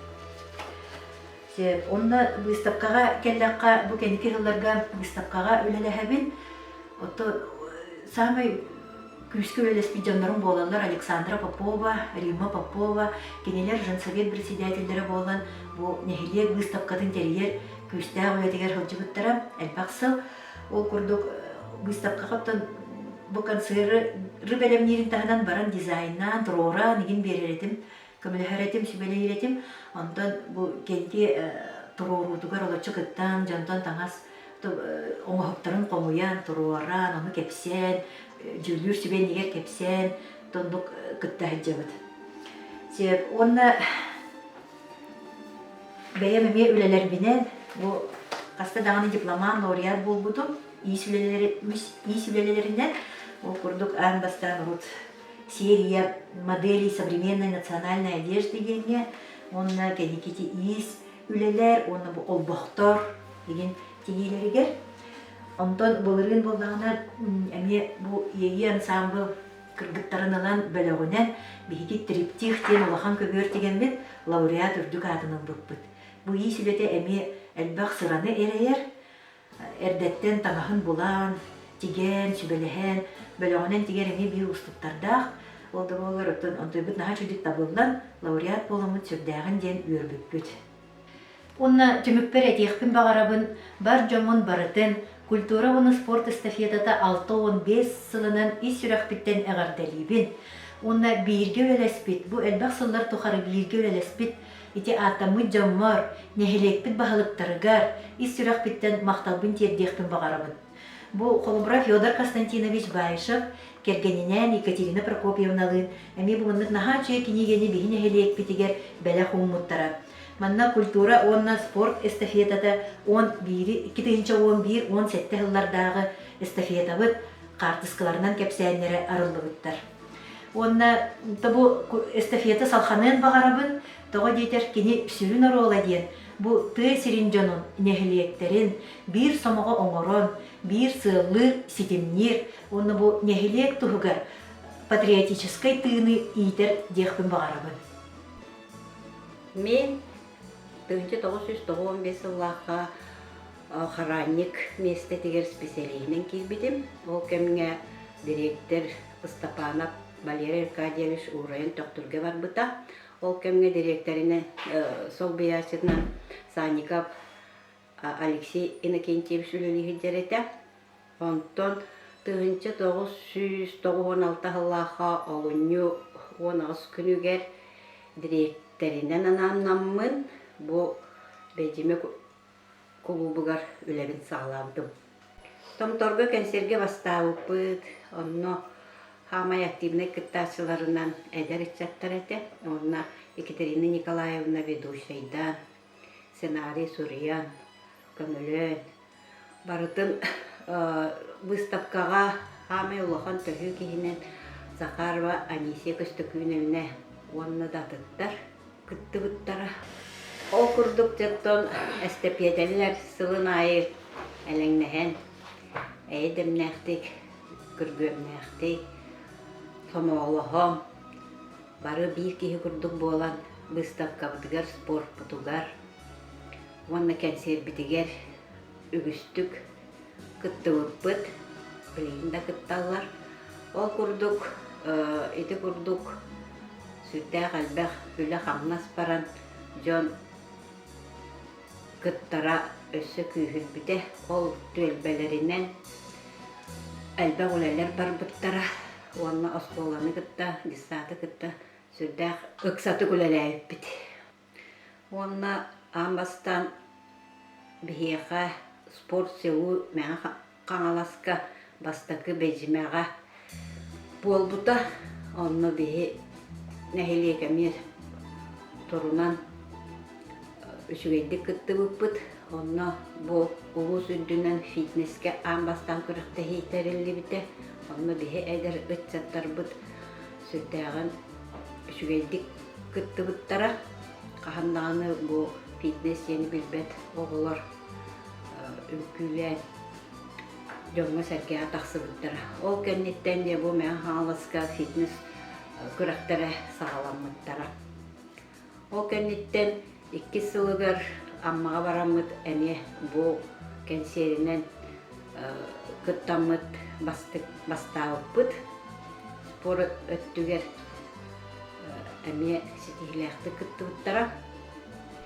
Онно быыстапкаҕа кэллэххэ, бу кэнники сылларга быыстапкаҕа үлэлэһэбин. Оттон саамай күүскэ үлэлэспит дьоннорум буолаллар Александра Попова, Римма Попова. Кинилэр женсовет председателлэрэ буолан, бу нэһилиэк быыстапкатын тэрийэр күүстээх үлэтигэр сылдьыбыттара элбэх сыл. Ол курдук быыстапкаҕа оттон бу концеры бэлэмниирин таһынан баран дизайнаан, туруораан игин биэрэр этим, көмөлөһөр этим, сүбэлиир этим. Онтон бу кэнти туруоруутугар олоччу кыттан, дьонтон таҥас оҥоһуктарын хомуйан, туруораан, ону кэпсээн, дьүүллүүр сүбэ иннигэр кэпсээн, оннук кытта сылдьабыт. Уонна Бэйэм эмиэ үлэлэрбинэн бу хаста даҕаны дипломант, лауреат буолбутум. Иис үлэлэри иис үлэлэринэн ол курдук аан бастаан урут серия моделей современной национальной одежды диэҥҥэ уонна кэнники иис үлэлэр уонна бу олбохтор деген тигиилэригэр. Онтон былырыын буоллаҕына эмиэ бу Иэйии ансаамбыл кыргыттарын ылан бөлөҕүнэн биһиги триптих диэн улахан көбүөр тигэммит лауреат үрдүк аатын ылбыппыт. Бу иис үлэтэ эмиэ элбэх сыраны эрэйэр, эрдэттэн таҥаһын булан, тигэн, сүбэлэһэн, бөлөҕүнэн тигэр эмиэ биир уустуктардаах. Ол да буоллар оттон онтуйбут наһаа үчүгдүк табыллан, лауреат буоламмыт сүрдээҕин диэн үөрбүппүт. Уонна түмүкпэр этиэхпин баҕарабын, бар дьоммун барытын культура уонна спорт эстафетата 65 сылынан ис сүрэхпиттэн эҕэрдэлиибин. Уонна бииргэ үлэлэспит, бу элбэх сыллар тухары бииргэ үлэлэспит ити ааттаммыт дьоммор, нэһилиэкпит баһылыктарыгар ис сүрэхпиттэн махталбын тиэрдиэхпин баҕарабын. Бу холобура Федор Константинович Баишев кэргэнинээн Екатерина Прокопьевналыын эмиэ бу маннык наһаа үчүгэй кинигэни биһи нэһилиэкпитигэр бэлэх ууммуттара. Манна культура уонна спорт эстафетата 11 2011-17 сыллардааҕы эстафетабыт хаартыскаларынан кэпсээннэрэ арыллыбыттар. Уонна бу эстафета салханыан баҕарабын. Тоҕо диэтэр кини сүрүн оруола диэн бу тыа сирин дьонун, нэһилиэктэрин биир сомоҕо оҥорон, биир сыаллыыр, ситимниир уонна бу нэһилиэк туһугар патриотическай тыыны иитэр диэхпин баҕарабын. Мин 1995 сыллаахха охранник миэстэтигэр специалиһинэн киирбитим. Ол кэмҥэ дириэктэр Ыстапаанап Валерий Аркадьевич уурайан Төхтүргэ барбыта. Ол кэмҥэ дириэктэринэн солбуйааччытынан Санников Алексей Иннокентьевич үлэлии сылдьар этэ. Онтон 1996 сыллаахха олунньу 18 күнүгэр дириэктэринэн анааннаммын бу Бэдьимэ кулуубугар үлэбин саҕалаабытым. Томторго кэнсиэргэ бастаабыппыт, онно саамай активнай кыттааччыларынан эдэр ыччаттар этэ. Уонна Екатерина Николаевна ведущайдаан, сценарий суруйан, көмөлөөн, барытын выставкаҕа саамай улахан төһүү киһинэн Захарова Анисия Көстөкүүнэбинэ уонна да атыттар кыттыбыттара. Ол курдук дьоттон эстэпиэтэлэр сылын аайы элэҥнэһэн, эйэ дэмнээхтик, күргүөмнээхтик, сомоҕолоһон, бары биир киһи курдук буолан быыстапкабытыгар, спорпутугар уонна кэнсиэрбитигэр үгүстүк кыттыбыппыт, билигин да кытталлар. Ол курдук, ити курдук сүрдээх элбэх үлэ-хамнас баран, дьон кыттара өссө күүһүрбүтэ. Ол түөлбэлэринэн элбэх үлэлэр барбыттара уонна оскуоланы кытта, детсады кытта сүрдээх ыксатык үлэлээбиппит. Уонна аан бастаан биһиэхэ спорт селу Мэҥэ Хаҥаласка бастакы Бэдьимэҕэ буолбута. Онно биһи нэһилиэк эмиэ турунан үчүгэйдик кыттыбыппыт. Онно бу улуус үрдүнэн фитнескэ аан бастаан күрэхтэһии тэриллибитэ. Онно биһи эдэр ыччаттарбыт сүрдээҕин үчүгэйдик кыттыбыттара. Хаһан даҕаны бу фитнес диэни билбэт оҕолор үҥкүүлээн дьоҥҥо-сэргэҕэ тахсыбыттара. Ол кэнниттэн дьэ бу Мэҥэ Хаҥаласка фитнес күрэхтэрэ саҕаламмыттара. Ол кэнниттэн иккис сылыгар Аммаҕа бараммыт эмиэ бу кэнсиэринэн кыттаммыт бастаабыппыт. Спорт өттүгэр эмиэ ситиһиилээхтик кыттыбыттара.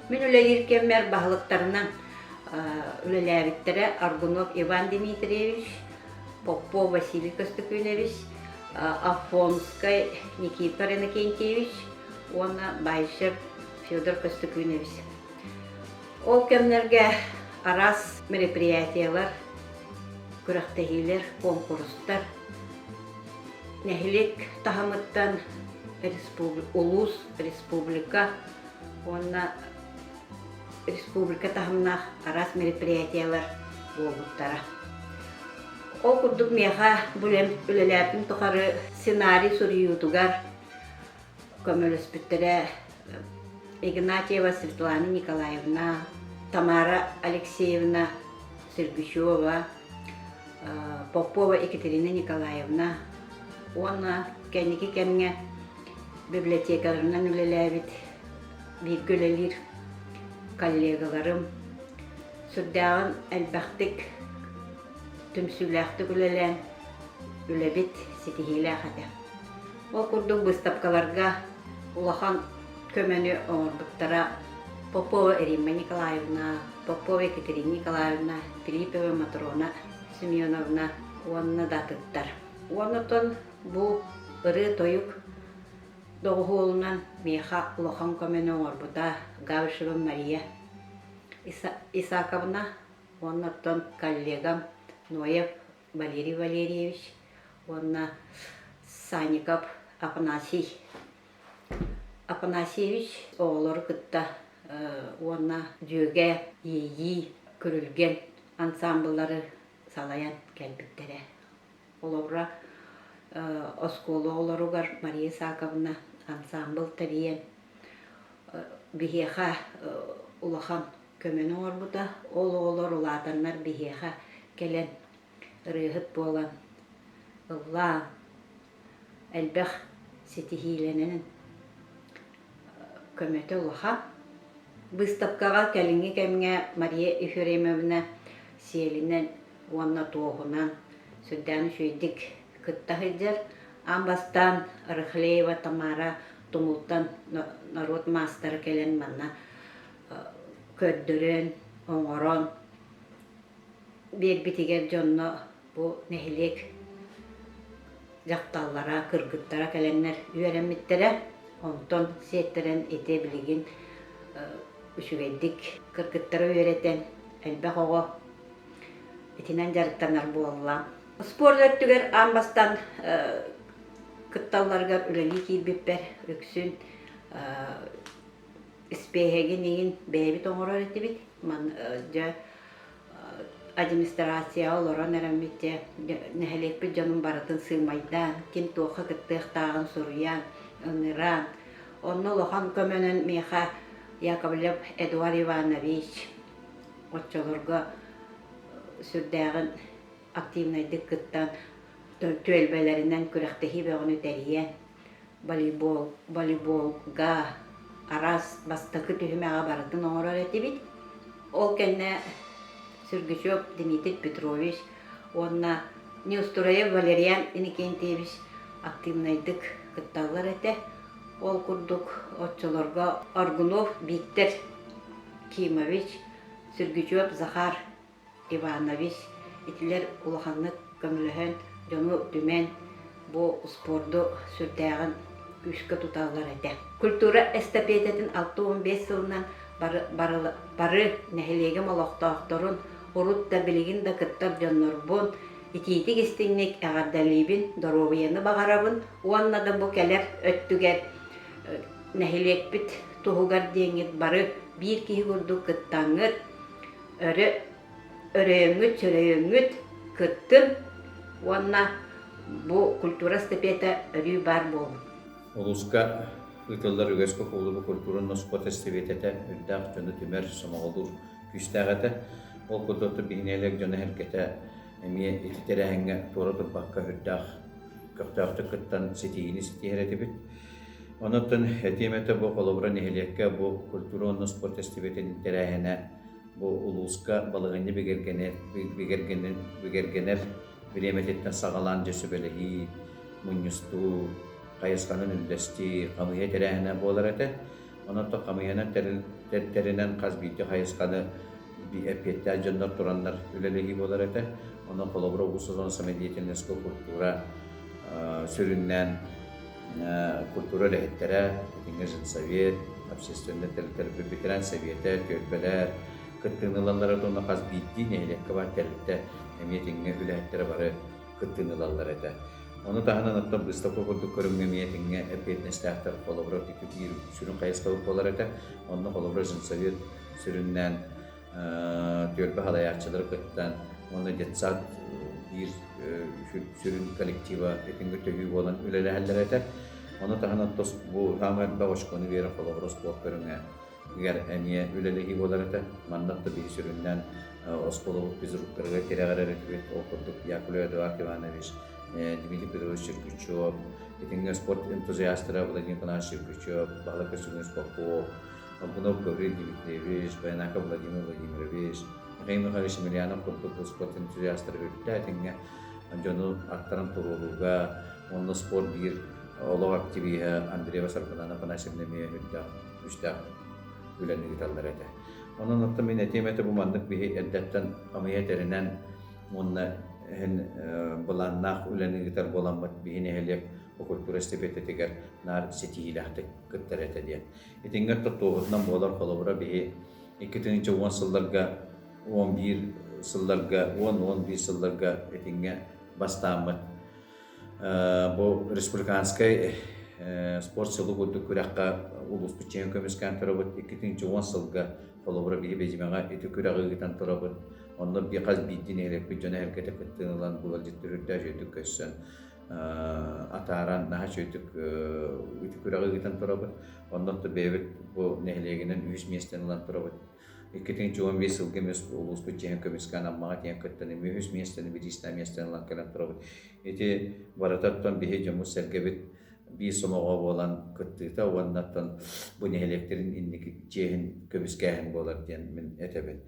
Мин үлэлиир кэммэр баһылыктарынан үлэлээбиттэрэ Аргунов Иван Дмитриевич, Попов Василий Костыкунович, Афонскай Никифор Иннокентьевич уонна Байшев Федор Костыкунович. Ол кэмнэргэ араас мероприятиелар, күрэхтэһиилэр, куонкурустар нэһилиэк таһымыттан улуус, республика уонна республика таһымнаах араас мероприятиелар буолбуттара. Ол курдук миэхэ бу үлэлээбитим тухары сценарий суруйуутугар көмөлөспүттэрэ Игнатьева Светлана Николаевна, Тамара Алексеевна Сергучева, Попова Екатерина Николаевна уонна кэнники кэмҥэ библиотекаларынан үлэлээбит бииргэ үлэлиир коллегаларым сүрдээҕин элбэхтик түмсүүлээхтик үлэлээн үлэбит ситиһиилээх этэ. Ол курдук быыстапкаларга улахан көмөнү оҥорбуттара Попова Римма Николаевна, Попова Екатерина Николаевна, Филиппова Матрона Семеновна уонна да атыттар. Уонна бу ырыа-тойук доҕуһуолунан миэхэ улахан көмөнү оҥорбута Габышева Мария Исаковна уонна оттон коллегам Ноев Валерий Валерьевич уонна Санников Афанасий Афанасьевич оҕолору кытта уонна Дьүөгэ, Иэйии, Күрүлгэн ансаамбыллары салайан кэлбиттэрэ. Холобура, оскуола оҕолоругар Мария Исаковна ансаамбыл тэрийэн. биһиэхэ улахан көмөнү оҥорбута. Ол оҕолор улаатаннар биһиэхэ кэлэн ырыаһыт буолан ыллаан, элбэх ситиһиилэнэн көмөтө улахан. Быыстапкаҕа кэлиҥҥи кэмҥэ Мария Ефремовна сиэлинэн уонна туоһунан сүрдээх үчүгэйдик кытта сылдьар. Аан бастаан Рахлеева Тамара Тумултан норуот маастара кэлэн манна көрдөрөн, оҥорон биэрбитигэр дьонно бу нэһилиэк дьахталлара, кыргыттара кэлэннэр үөрэммиттэрэ. Онтон сиэттэрэн ити билигин үчүгэйдик кыргыттары үөрэтэн элбэх оҕо итинэн дьарыктанар буолла. Спорт өттүгэр аан бастаан кытталларыгар үлэлии киирбиппэр үксүн испиэһэгин иһин бэйэбит оҥорор этибит. Ман дьэ администрацияҕа олорон эрэммит дьэ нэһилиэкпит дьонун барытын сыымайдаан, ким туохха кыттыахтааҕын суруйан, ыҥыран, онно улахан көмөнөн миэхэ Яковлев Эдуард Иванович оччолорго сүрдээҕин активнайдык кыттан, түөлбэлэринэн күрэхтэһии бөҕөнү тэрийэн, волейбол, волейболга араас бастакы түһүмэҕи барытын оҥорор этибит. Ол кэннэ Сергучев Дмитрий Петрович уонна Неустроев Валериан Иннокентьевич активнайдык кытталлар этэ. Ол курдук оччолорго Аргунов Виктор Кимович, Сергучев Захар Иванович итилэр улаханнык көмөлөһөн, дьону түмэн бу спорду сүрдээҕин күүскэ туталлар этэ. Культура эстафетатын 65 сылынан бары, бары, бары нэһилиэгим олохтоохторун, урут да билигин да кыттар дьоннорбун итиитик истиҥник эҕэрдэлиибин, доруобуйаны баҕарабын уонна да бу кэлэр өттүгэр нэһилиэкпит туһугар диэҥҥит бары биир киһи курдук кыттаҥҥыт, өрө өрөйөҥҥүт сөрөйөҥҥүт кыттын уонна бу культура эстафета өрүү баар буолун. Улууска ыытыллар үгэскэ куулубу культура спорт эстафетата үрдээх дьону түмэр, сомоҕолуур күүстээх этэ. Ол курдук биһиги дьоно эргэтэ эмиэ ити тэрээһиҥҥэ туора турбакка үрдээх көхтөөхтүк кыттан ситиһиини ситиһэр этибит. Онон этиэм этэ бу холобура нэһилиэккэ бу культура уонна спорт эстафетатын тэрээһинэ бу улууска балаһыанньа бигэргэнэр, бигэргэнэр, бигэргэнэр бириэмэтиттэн саҕалаан дьэ сүбэлэһии, мунньустуу, хайысханан үллэстии, хамыыһыйа тэрээһинэ буолар этэ. Онон хамыыһыйанан тэринэн хас биирдии хайысханы эппиэттээх дьоннор тураннар үлэлэһии буолар этэ. Онон холобура Уус Алдан самодеятельноска культура сүрүннээн культура үлэһиттэрэ, итингэ женсовет, общественнай тэрилтэлэр ветеран сэбиэтэ, түөлбэлэр кыттыыны ылаллара уонна хас биирдии нэһилиэккэ баар тэрилтэ эмиэ итингэ үлэһиттэрэ бары кыттыыны ылаллар этэ. Ону таһынан оттон быыстапка курдук көрүҥҥэ эмиэ итингэ эппиэтинэстээхтэр холобура биир сүрүн хайысхабыт буолар этэ. Онно холобура женсовет сүрүннээн түөлбэ салайааччылары кыттан уонна детсад биир сүрүн коллектива итингэ төһүү буолан үлэлэһэллэр этэ. Ону таһынан тос бу саамай элбэх очкону биэрэр холобура спорт көрүҥэ эмиэ үлэлэһии буолар этэ. Манна да биһи сүрүннээн оскуолабыт физруктарыгар тирэҕирэр этибит. Ол курдук Яковлев Эдуард Иванович, Дмитрий Петрович Сергучев, итингэ спорт энтузиастара Владимир Николаевич Сергучев, Баһылай Костюмович Попов, Аргунов Гаврил Дмитриевич, Баянаков Владимир Владимирович, Михаил Михайлович Емельянов курдук спорт энтузиастара үрдээтиҥҥэ дьону аттаран туруорууга уонна спорт биир олох активиһа Андреева Саргылана Афанасьевна эмиэ үрдээх күүстээх үлэни ыыталлар этэ. Онон оттон мин этиэм этэ бу маннык биһи эрдэттэн хамыйа тэринэн уонна иһин былааннаах үлэни ыытар буоламмыт биһи нэһилиэк культура эстафетатыгар наар ситиһиилээхтик кыттар этэ диэн. Итингэ туоһутунан буолар холобура биһи 2010 сылларга 11 сылларга 10-11 сылларга итингэ бастааммыт бу республиканскай спорт сылы курдук күрэххэ улууспут чиһин көмүскээн турабыт 2010 сылга холобура биһи Бэдьимэҕэ ити күрэҕи ыытан турабыт онно хас биирдии нэһилиэкпит дьоно эргэтэ кыттыын ылан булалдьыттар үрдээх үчүгэйдик көрсөн. атааран наһаа үчүгэйдик ити күрэҕи ыытан турабыт. Онно бэйэбит бу нэһилиэгинэн үһүс миэстэни ылан турабыт. 2015 сылга эмиэ улууспут чиэһин көмүскээн Аммаҕа тиийэн кыттан эмиэ үһүс миэстэни, бириистээх миэстэни ылан кэлэн турабыт. Ити барыта оттон биһи дьоммут-сэргэбит биир сомоҕо буолан кыттыыта уонна оттон бу нэһилиэктэрин инники чиэһин көмүскээһин буолар диэн мин этэбин.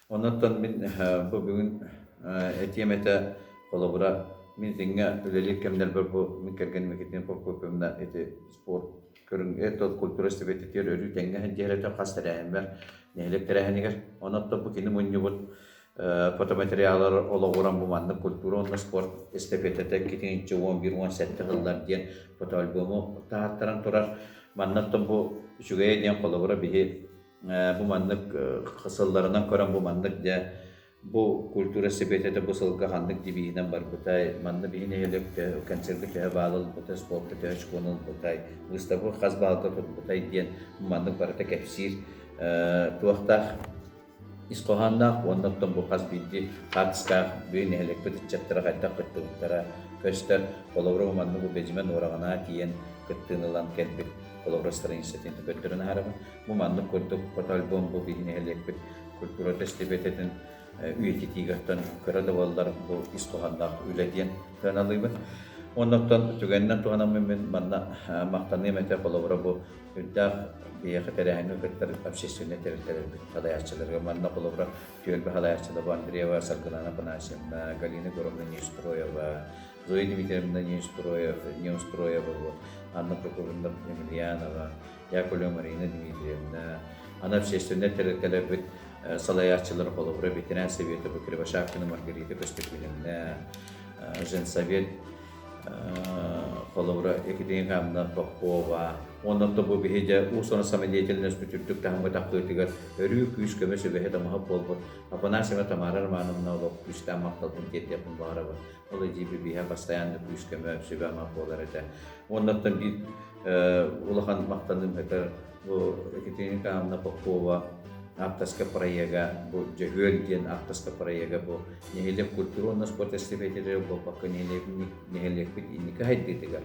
Онон мин бу бүгүн этиэм этэ, холобура, мин итинҥэ үлэлиир кэмнэрбэр бу мин кэргэним Екатерина Прокопьевна ити спорт көрүҥ это культура сэбиэтитигэр өрүү тэҥҥэ сылдьыһар этэ хас тэрээһиммэр нэһилиэк тэрээһинигэр. Онон бу кини мунньубут фотоматериаллар олоҕуран бу маннык культура уонна спорт эстафетата 2011-17 сыллар диэн фотоальбому таһааттаран турар. Маннаттан бу үчүгэйэ диэн холобура биһи бу маннык сылларынан көрөн бу маннык дьэ бу культура сэбиэтэтэ бу сылга ханнык девиһинэн барбытай, манна биһи нэһилиэк концерга төһө баал ылбытай, спортка төһө очкону ылбытай, выставка хас баалга турбутай диэн маннык барыта кэпсиир туохтаах ис хоһоонноох уонна оттон бу хас биирдии хаартыскаах бүгүн нэһилиэкпит ыччаттара хайдах кыттыбыттара көстөр. Холобура, маннык бу Бэдьимэ Нуораҕанаа тиийэн кыттыыны ылан кэлбит холобура страницатын көрдөрөн аһарабын. Бу маннык курдук фотоальбом бу биһи нэһилиэкпит культурата эстафетатын үйэтитиигэ оттон кыра да буоллар бу ис хоһоонноох үлэ диэн сыаналыыбын. Оннуттан түгэнинэн туһанаммын мин манна махтаныам этэ холобура бу үрдээх биһиэхэ тэрээһиҥҥэ кыттар общественнай тэрилтэлэрбит салайааччыларга манна холобура түөлбэ салайааччылар бу Андреева Саргылана Афанасьевна, Галина Егоровна Неустроева, Зоя Дмитриевна Неустроева, Анна Прокопьевна Емельянова, Яковлева Марина Дмитриевна, аны общественнай тэрилтэлэрбит салайааччылар холобура ветеран совета Кривошапкина Маргарита Көстөкүүнэвна, женсовет холобура Екатерина Ивановна Попова, онон бу биһи дьэ уус-уран самодеятельность үрдүк таһымҥа тахсыытыгар өрүү күүс-көмө сүбэһит омоһо буолбут Афанасьева Тамара Романовна олох күүстээх махталбын тиэрдиэхпин баҕарабын. Ол эдьиийбит биһиэхэ бастайаанна күүс-көмө сүбэ-ама буолар этэ. Уоннаттан биир улахан махтаным этэр бу Екатерина Николаевна Попова ааптарскай проега бу Дьөһүөл диэн ааптарскай проега бу нэһилиэк культура уонна спорт эстафеталара буолбакка нэһилиэкпит инники сайдыытыгар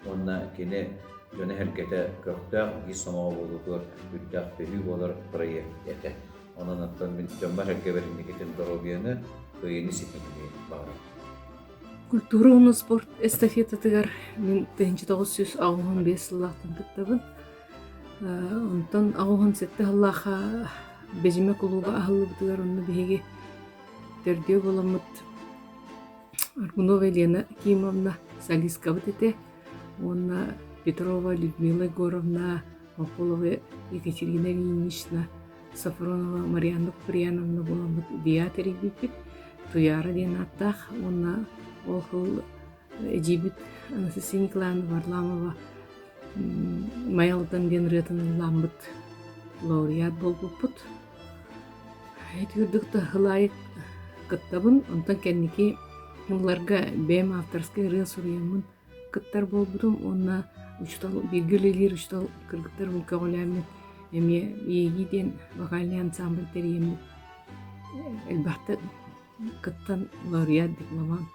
уонна кини дьоно-сэргэтэ көхтөөх биир сомоҕо буолуутугар үрдээх төһүү буолар проект этэ. Онон оттон мин дьоммор-сэргэбэр инникитин доруобуйаны, кыайыыны ситиһиини баҕарабын. Культура уонна спорт эстафетатыгар мин 1985 сыллаахтан кыттабын. Онтон 87 сыллаахха Бэдьимэ кулууба аһыллыбытыгар онно биһиги төрдүө буоламмыт Аргунова Елена Кимовна солисткабыт этэ уонна Петрова Людмила Егоровна, Мохолова Екатерина Ильинична, Софронова Марианна Куприяновна буоламмыт ДИА тэрийбиппит. Туйаара диэн ааттаах уонна ол сыл эдьиийбит Анастасия Николаевна Варламова Майалдан диэн ырыатын ыллааммыт лауреат буолбуппут. Ити курдук да сыл аайы кыттабын. Онтон кэнники ылларга бэйэм авторскай ырыа суруйаммын кыттар буолбутум уонна учуутал бииргэ үлэлиир учуутал кыргыттарбын көҕүлээммин эмиэ Иэйии диэн вокальнай ансамбль тэрийэммит элбэхтик кыттан лауреат дипломант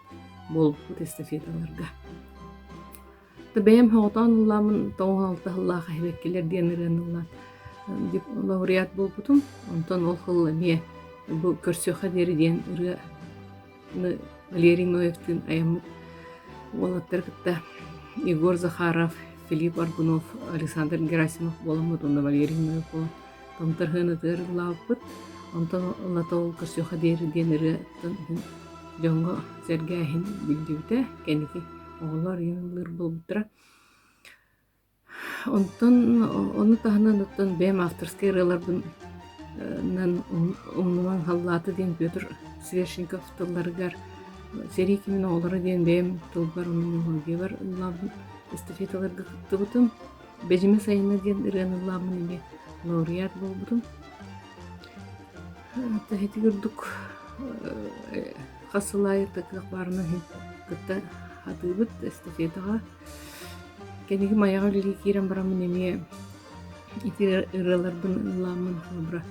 буолбуппут эстафеталарга. Бэйэм соҕотоон ыллааммын 96 сыллаах эһэбэккилэр диэн ырыаны ыллаан лауреат буолбутум. Онтон ол сыл эмиэ бу көрсүөххэ диэри диэн ырыа Валерий Ноевтыын айаммыт уолаттары кытта Егор Захаров, Филипп Аргунов, Александр Герасимов буоламмыт уонна Валерий Ноев буолан Томтор сыанатыгар ыллаабыппыт. Онтон ылата ол көрсүөххэ диэри диэн ырыаттан дьоҥҥо сэргээһин биллибитэ. Кэнники оҕолор ийэн ыллыыр буолбуттара. Онтон ону таһынан оттон бэйэм авторскай ырыаларбын умнумаҥ халлаата диэн Петр Свешников тылларыгар «Сэрии кэмин оҕолоро» диэн бэйэм тылбар уонна мелодиябар ыллаабыт эстафеталарга кыттыбытым. «Бэдьимэ сайына» диэн ырыаны ыллаабын эмиэ лауреат буолбутум. Ити курдук хас сыл аайы кыах баарынан иһин кытта сатыыбыт эстафетаҕа. Кэнники Майаҕа үлэлии киирэн бараммын эмиэ ити ырыаларбын ыллааммын холобура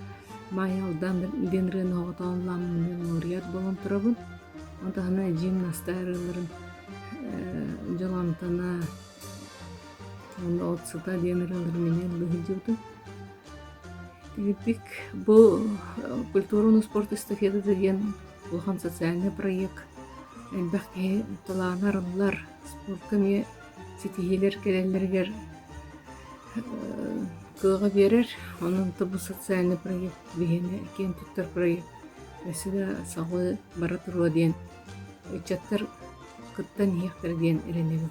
Маайа Алдан диэн ырыаны оҕотоон ыллааммын эмиэ лауреат буолан турабын. Ону таһынан эдьиийим Настаа ырыаларын. Дьол амтана уонна От сыта диэн ырыаларын эмиэ ыллыы сылдьыбытым. Тигирдик бу культура уонна спорт эстафетата диэн улахан социальнай проект элбэх киһи талаана арыллар, спортка эмиэ ситиһиилэр кэлэллэригэр кыаҕы биэрэр. Онон бу социальный проект биһиэнэ киэн туттар проект өссө да салгыы бара туруо диэн ыччаттар кыттан иһиэхтэрэ диэн эрэнэбин.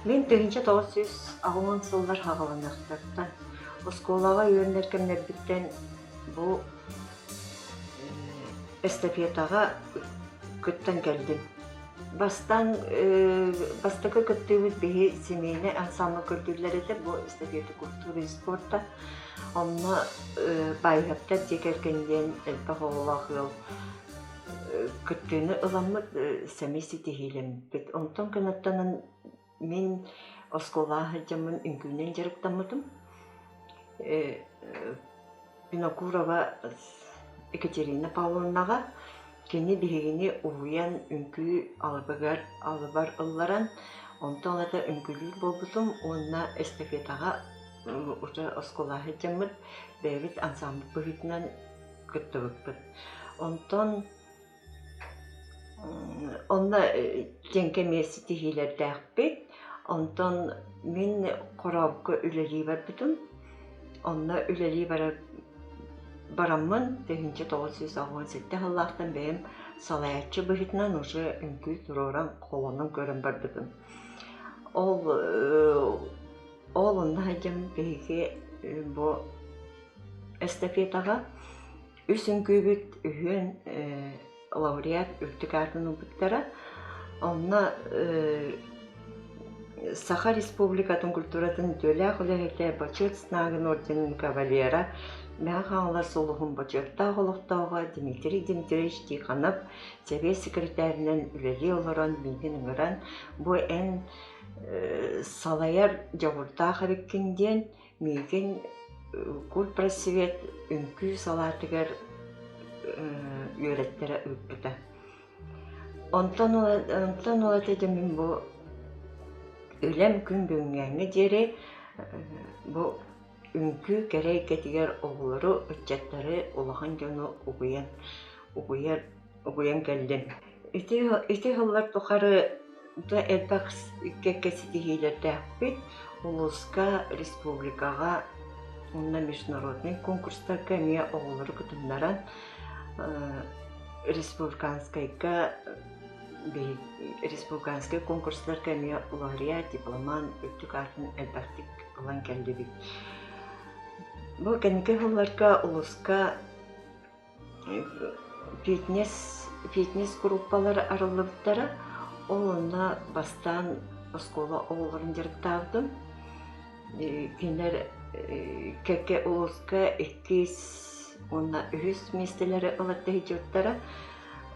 Мин 1980 сыллар саҕаланыахтарыттан оскуолаҕа үөрэнэр кэмнэрбиттэн бу эстафетаҕа кыттан кэллим. Бастаан бастакы кыттыыбыт биһи семейнай ансамбль көрдүүллэр этэ бу эстафета культуры и спорта. Онно Баайыһаптар дьиэ кэргэн диэн элбэх оҕолоох ыал кыттыыны ыламмыт сэмэй ситиһиилэммиппит. Онтон кынаттанан мин оскуолаҕа сылдьаммын үҥкүүнэн дьарыктаммытым. Винокурова Екатерина Павловнаҕа кини биһигини уһуйан үҥкүү алыбыгар алыбар ылларан, онтон ылата үҥкүүлүүр буолбутум уонна эстафетаҕа уже оскуолаҕа сылдьаммыт бэйэбит ансамбль быһыытынан кыттыбыппыт. Онтон Онно дьэҥкэ эмиэ ситиһиилэрдээхпит. Онтон мин Хорообукка үлэлии барбытым. Онно үлэлии барар бараммын 1997 сыллаахтан бэйэм салайааччы быһыытынан уже үҥкүү туруоран холонон көрөн барбытым. Ол ол онно сылдьан биһиги бу эстафетаҕа Үс үҥкүүбүт үһүөн лауреат үрдүк аатын ылбыттара. Онно Саха Республикатын культуратын үтүөлээх үлэһитэ, Бочуот Снагин орденын кавалера, Мэҥэ Хаҥалас улууһун бочуоттаах олохтооҕо Дмитрий Дмитриевич Тихонов сэбиэт секретарынан үлэлии олорон миигин ыҥыран, бу эн салайар дьоҕурдаах эбиккин диэн Миигин культпросвет үҥкүү салаатыгар үөрэттэрэ ыыппыта. Онтон ыла онтон ылата дьэ мин бу үлэм күн бүгүҥҥээҥҥэ диэри бу үҥкүү кэрэ эйгэтигэр оҕолору, ыччаттары, улахан дьону угуйан угуйар угуйан кэллим. Ити ити сыллар тухары да элбэх кэккэ ситиһиилэрдээхпит. Улууска, республикаҕа уонна международнай конкурстарга эмиэ оҕолору кытыннаран республиканскайга республиканскай конкурстарга эмиэ лауреат, дипломант үрдүк аатын элбэхтик ылан кэллибит. Бу кэнники сылларга улууска Фитнес, фитнес группалар арыллыбыттара. Ол онно бастаан оскуола оҕолорун дьарыктаабытым. Кинилэр кэккэ улууска иккис уонна үһүс миэстэлэри ыларда сылдьыбыттара.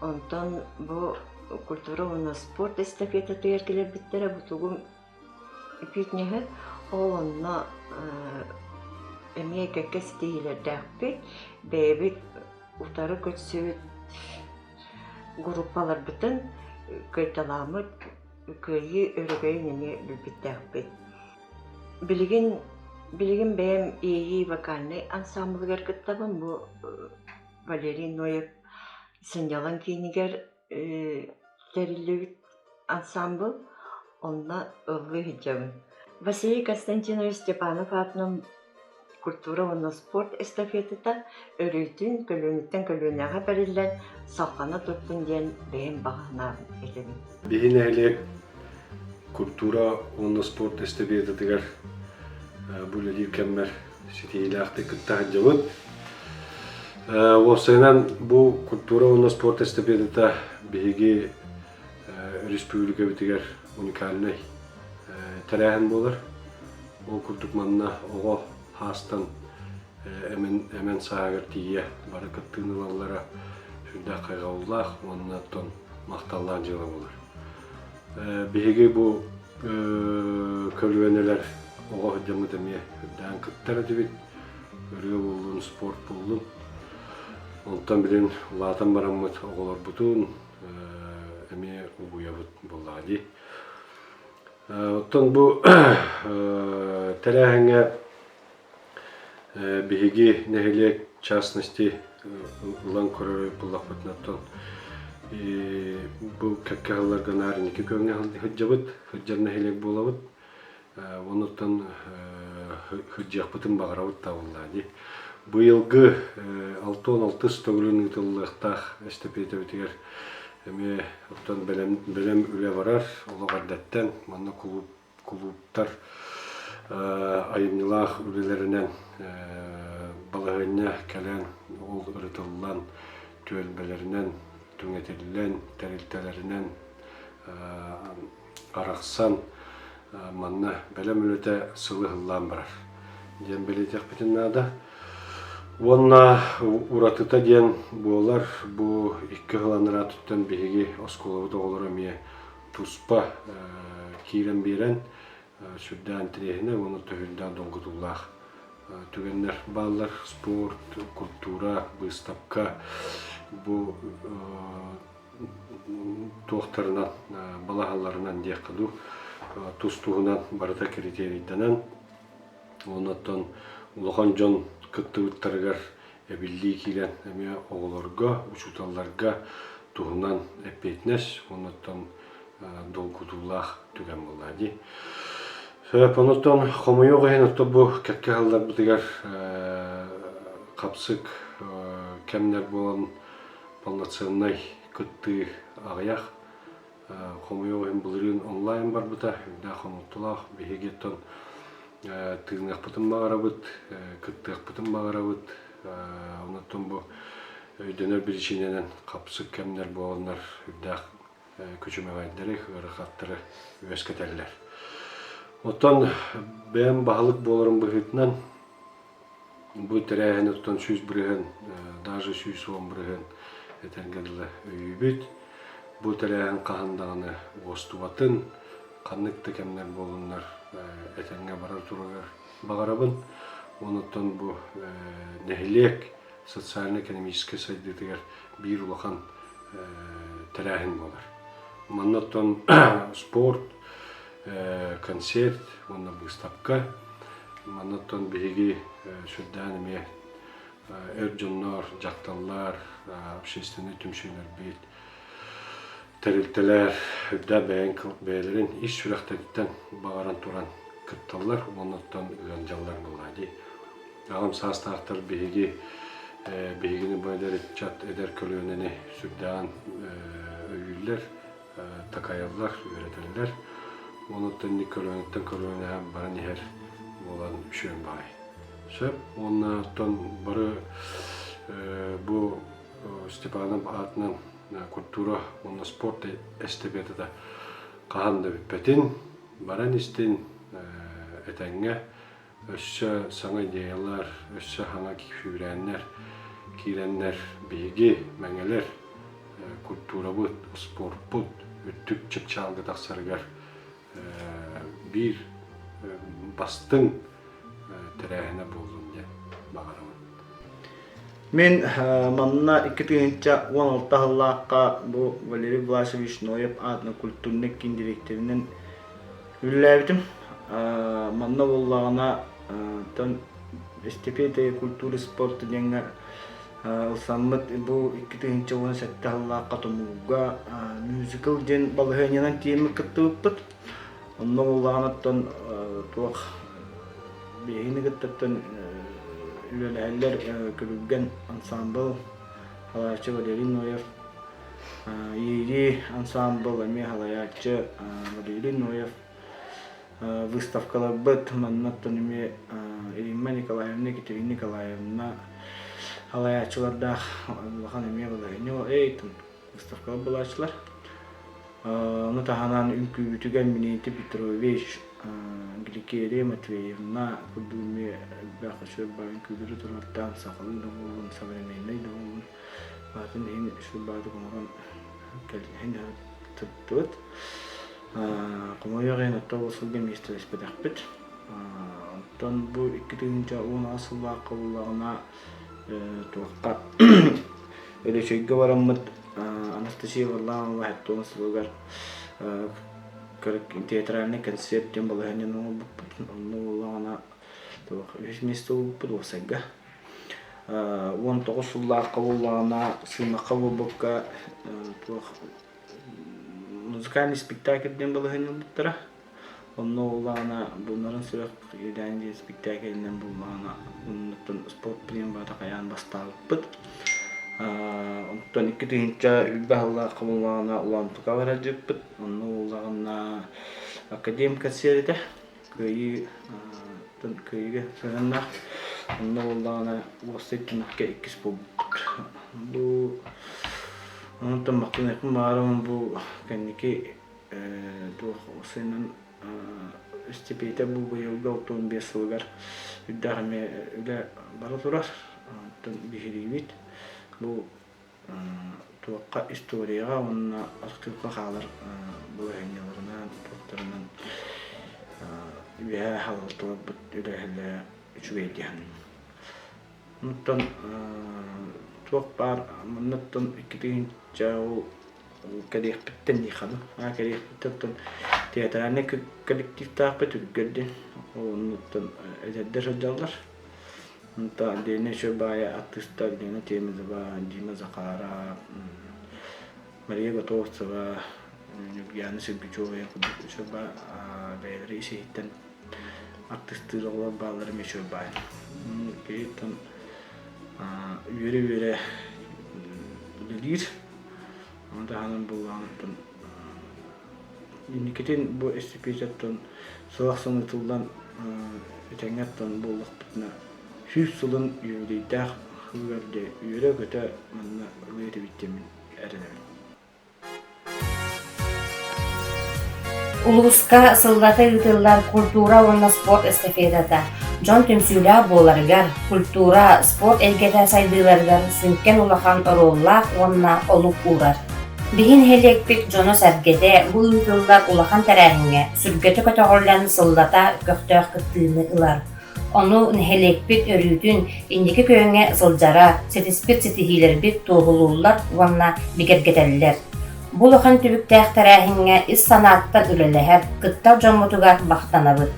Онтон бу культура уонна спорт эстафетатыгар кэлэрбиттэрэ бу тугум Фитнеһи ол онно эмиэ кэккэ ситиһиилэрдээхпит. Бэйэбит утары көрсүбүт группаларбытын кыайталааммыт кыайыы өрөгөйүн эмиэ билбиттээхпит. Билигин билигин бэйэм Иэйии вокальнай ансаамбылыгар кыттабын. Бу Валерий Ноев сынньалаҥ киинигэр тэриллибит ансаамбыл, онно ыллыы сылдьабын. Василий Константинович Степанов аатынан культура уонна спорт эстафетата өрүүтүн көлүөнэттэн көлүөнэҕэ бэриллэн салҕана турдун диэн бэйэм баҕа санаабын этэбин. Биһи нэһилиэк культура уонна спорт эстафетатыгар бу үлэлиир кэммэр ситиһиилээхтик кытта сылдьабыт. Уопсайынан бу культура уонна спорт эстафетата биһиги республикабытыгар уникальнай тэрээһин буолар. Ол курдук манна оҕо хаастан эмэн, эмэн сааһыгар тиийэ бары кыттыыны ылаллара сүрдээх хайҕабыллаах уонна оттон махталлаах дьыала буолар. Биһиги бу көлүөнэлэр оҕо сылдьаммыт эмиэ үрдээн кыттар этибит. Ырыа буоллун, спорт буоллун. Онтон билин улаатан бараммыт оҕолорбутун эмиэ угуйабыт буоллаҕа дии. Оттон бу тэрээһиҥҥэ биһиги нэһилиэк частности ылан көрөр буоллахпытына оттон бу кэккэ сылларга наар инники күөҥҥэ сылдьабыт, сылдьар нэһилиэк буолабыт. Онуттан сылдьыахпытын баҕарабыт табыллаа дии. Быйылгы 66 төгүлүн ыытыллыахтаах эстэпиэтэбитигэр эмиэ оттон бэлэм, бэлэм үлэ барар. Олох эрдэттэн манна кулууп, кулууптар айымньылаах үлэлэринэн балаһыанньа кэлэн, ол ырытыллан, түөлбэлэринэн түҥэтиллэн, тэрилтэлэринэн арахсан манна бэлэм үлэтэ сылы сыллаан барар диэн бэлиэтиэхпитин наада. Уонна уратыта диэн буолар бу икки сыл анараа өттүттэн биһиги оскуолабыт оҕолоро эмиэ туспа киирэн биэрэн сүрдээх интэриэһинэй уонна төһүүрдээх долгутуулаах түгэннэр бааллар. Спорт, культура, быыстапка бу туохтарынан, балаһаларынан диэххэ дуу, тус-туһунан барыта критерийдэнэн, оннуттан улахан дьон кыттыбыттарыгар эбиллии киирэн эмиэ оҕолорго, учууталларга туһунан эппиэтинэс уоннуттан долгутуулаах түгэн буолла дии. Сөп, онуттан хомойуох иһин оттон бу кэккэ сылларбытыгар хапсык кэмнэр буолан полноценнай кыттыы аҕыйах. Хомойуох иһин былырыын онлайн барбыта, үрдээх хомолтолоох. Биһиги оттон тыыныахпытын баҕарабыт, кыттыахпытын баҕарабыт. Онуттан бу өйдөнөр биричиинэнэн хапсык кэмнэр буоланнар үрдээх күчүмэҕэйдэри, ыарахаттары үөскэтэллэр. Оттон бэйэм баһылык буоларым быһыытынан Бу тэрээһин оттон 100%, даже 110% этэргэ дылы өйүүбүт. Бу тэрээһин хаһан даҕаны уостубатын, ханнык да кэмнэр буоллуннар этэҥҥэ барар турарыгар баҕарабын. Онуттан бу нэһилиэк социально-экономическай сайдыытыгар биир улахан тэрээһин буолар. Манна оттон спорт, концерт уонна быыстапка Манна оттон биһиги сүрдээн эмиэ эр дьоннор, дьахталлар, общественнай түмсүүлэрбит, тэрилтэлэр үрдээх бэйэҥ бэйэлэрин ис сүрэхтэриттэн баҕаран туран кытталлар уонна оттон ыалдьаллар буоллаа дии. Аҕам саастаахтар биһиги биһигини бу эдэр ыччат, эдэр көлүөнэни сүрдээҕин өйүүллэр, такайаллар, үөрэтэллэр. Онуттан инник көлүөнэттэн көлүөнэҕэ баран иһэр буолан үчүгэй баҕайы. Сөп. Уонна оттон бары бу Степанов аатынан культура уонна спорт эстафетата хаһан да бүппэтин, баран истин, этэҥҥэ Өссө саҥа идеялар, өссө саҥа сүүрээннэр киирэннэр биһиги, мэҥэлэр, культурабыт, спорпут үрдүк чыпчаалга тахсарыгар биир бастыҥ тэрээһинэ буоллун диэн баҕарабын. Мин манна 2016 сыллаахха бу Валерий Власович Ноев аатынан культурнай киин дириэктэринэн Үлэлээбитим. Манна буоллаҕына оттон эстафета культуры спорта диэҥҥэ ылсаммыт бу 2017 сыллаахха Тумулга мюзикл диэн балаһыанньанан тиэмэ кыттыбыппыт. Онно буоллаҕына оттон туох биһигини кыттаттан үлэлэһэллэр Күрүлгэн ансаамбыл салайааччы Валерий Ноев Иирии ансаамбыл эмиэ салайааччы Валерий Ноев выставкаларбыт маннаттан эмиэ Римма Николаевна, Екатерина Николаевна салайааччылардаах улахан эмиэ балаһыанньа эй выставкалар булааччылар. Ону таһынан үҥкүүбүтүгэр Миненти Петрович, Гликерия Матвеевна курдук эмиэ элбэх үчүгэй баар үҥкүүлэри туруортаан сахалыы да буоллун, современнай да буоллун Аатын иһин үчүгэй оҥорон кэлиһин тыттыбыт. Хомойуох иһин оттон ол сылга миэстэлэспэтэхпит. Оттон бу 2018 сыллаахха буллаҕына туохха Өлөчөйгө бараммыт Анастасия Варламова 70 сылыгар. театральный концерт диэн балаһыанньаны оҥорбуппут. Онно буоллаҕына туох үһүс миэстэ буолбуппут уопсайга. 19 сыллаахха буоллаҕына сыымахха буолбукка туох музыкальный спектакль диэн балаһыанньа ылбыттара. Онно буоллаҕына Булнарын сүрэх иэдээн диэн спектаклинэн буоллаҕына оннуттан спорт премията хайаан бастаабыппыт. Онтон 2000 сыллаахха буоллаҕына Улаантука барадьыппыт. Онно буоллаҕына академик концерт этэ. Кыайыы кыайыыга сыһыаннаах. Онно буоллаҕына уопсай түмүккэ иккис буолбуппут. Бу онтон махтаныахпын баҕарабын бу кэнники туох сыһыанан истипиэтэ бу быйылгы 65 сылыгар үрдээх эмиэ үлэ бара турар. Оттон биһириибит бу туохха историяҕа уонна архыыпка хаалар балаһыанньаларынан туохтарынан үөһээ халалталарбыт үлэһэллэрэ үчүгэй диэн. Онтон туох баар манныттан 2000 ол кэлиэхпиттэн диэххэ аа кэлиэхпиттэн оттон театральнай коллективтаахпыт үргэр диэн ол оннуттан эдэрдэр сылдьаллар. Онтон отдельно еще баайа артыыстар Лена Темизова, Дима Захаров, Мария Готовцева, Ньургуяна Сергучева курдук еще бэйэлэрэ ис-иһиттэн артыыстыыр оҕолор бааллара эмиэ үчүгэй баай. Киһиттэн үөрэ-үөрэ үлэлиир. Ону таһынан буоллаҕына Инникитин бу эстафетаттан сыл ахсын ыытыллан этэҥҥэ оттон буоллахпытына 100 сылын юбилейдаах ыар дьэ үөрэ-көтө манна ылыа этибит диэммин эрэнэбин. Улууска сыллата ыытыллар культура уонна спорт эстафетата дьон түмсүүлээх буоларыгар, культура, спорт эйгэтэ сайдыыларыгар сүҥкэн улахан оруоллаах уонна олук уурар. Биһи нэһилиэкпит дьоно-сэргэтэ бу ыытыллар улахан тэрээһиҥҥэ сүргэтэ көтөҕүллэн сыллата көхтөөх кыттыыны ылар. Ону нэһилиэкпит өрүүтүн инники күөҥҥэ сылдьара, ситиспит ситиһиилэрбит туоһулууллар уонна бигэргэтэллэр. Бу улахан түбүктээх тэрээһиҥҥэ ис санааттан үлэлэһэр, кыттар дьоммутугар махтанабыт.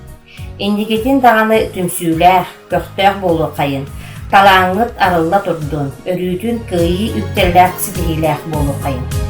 Инникитин даҕаны түмсүүлээх, көхтөөх буолуоххайын, талааҥҥыт арылла турдун, өрүүтүн кыайыы үктэллээх ситиһиилээх буолуоххайын.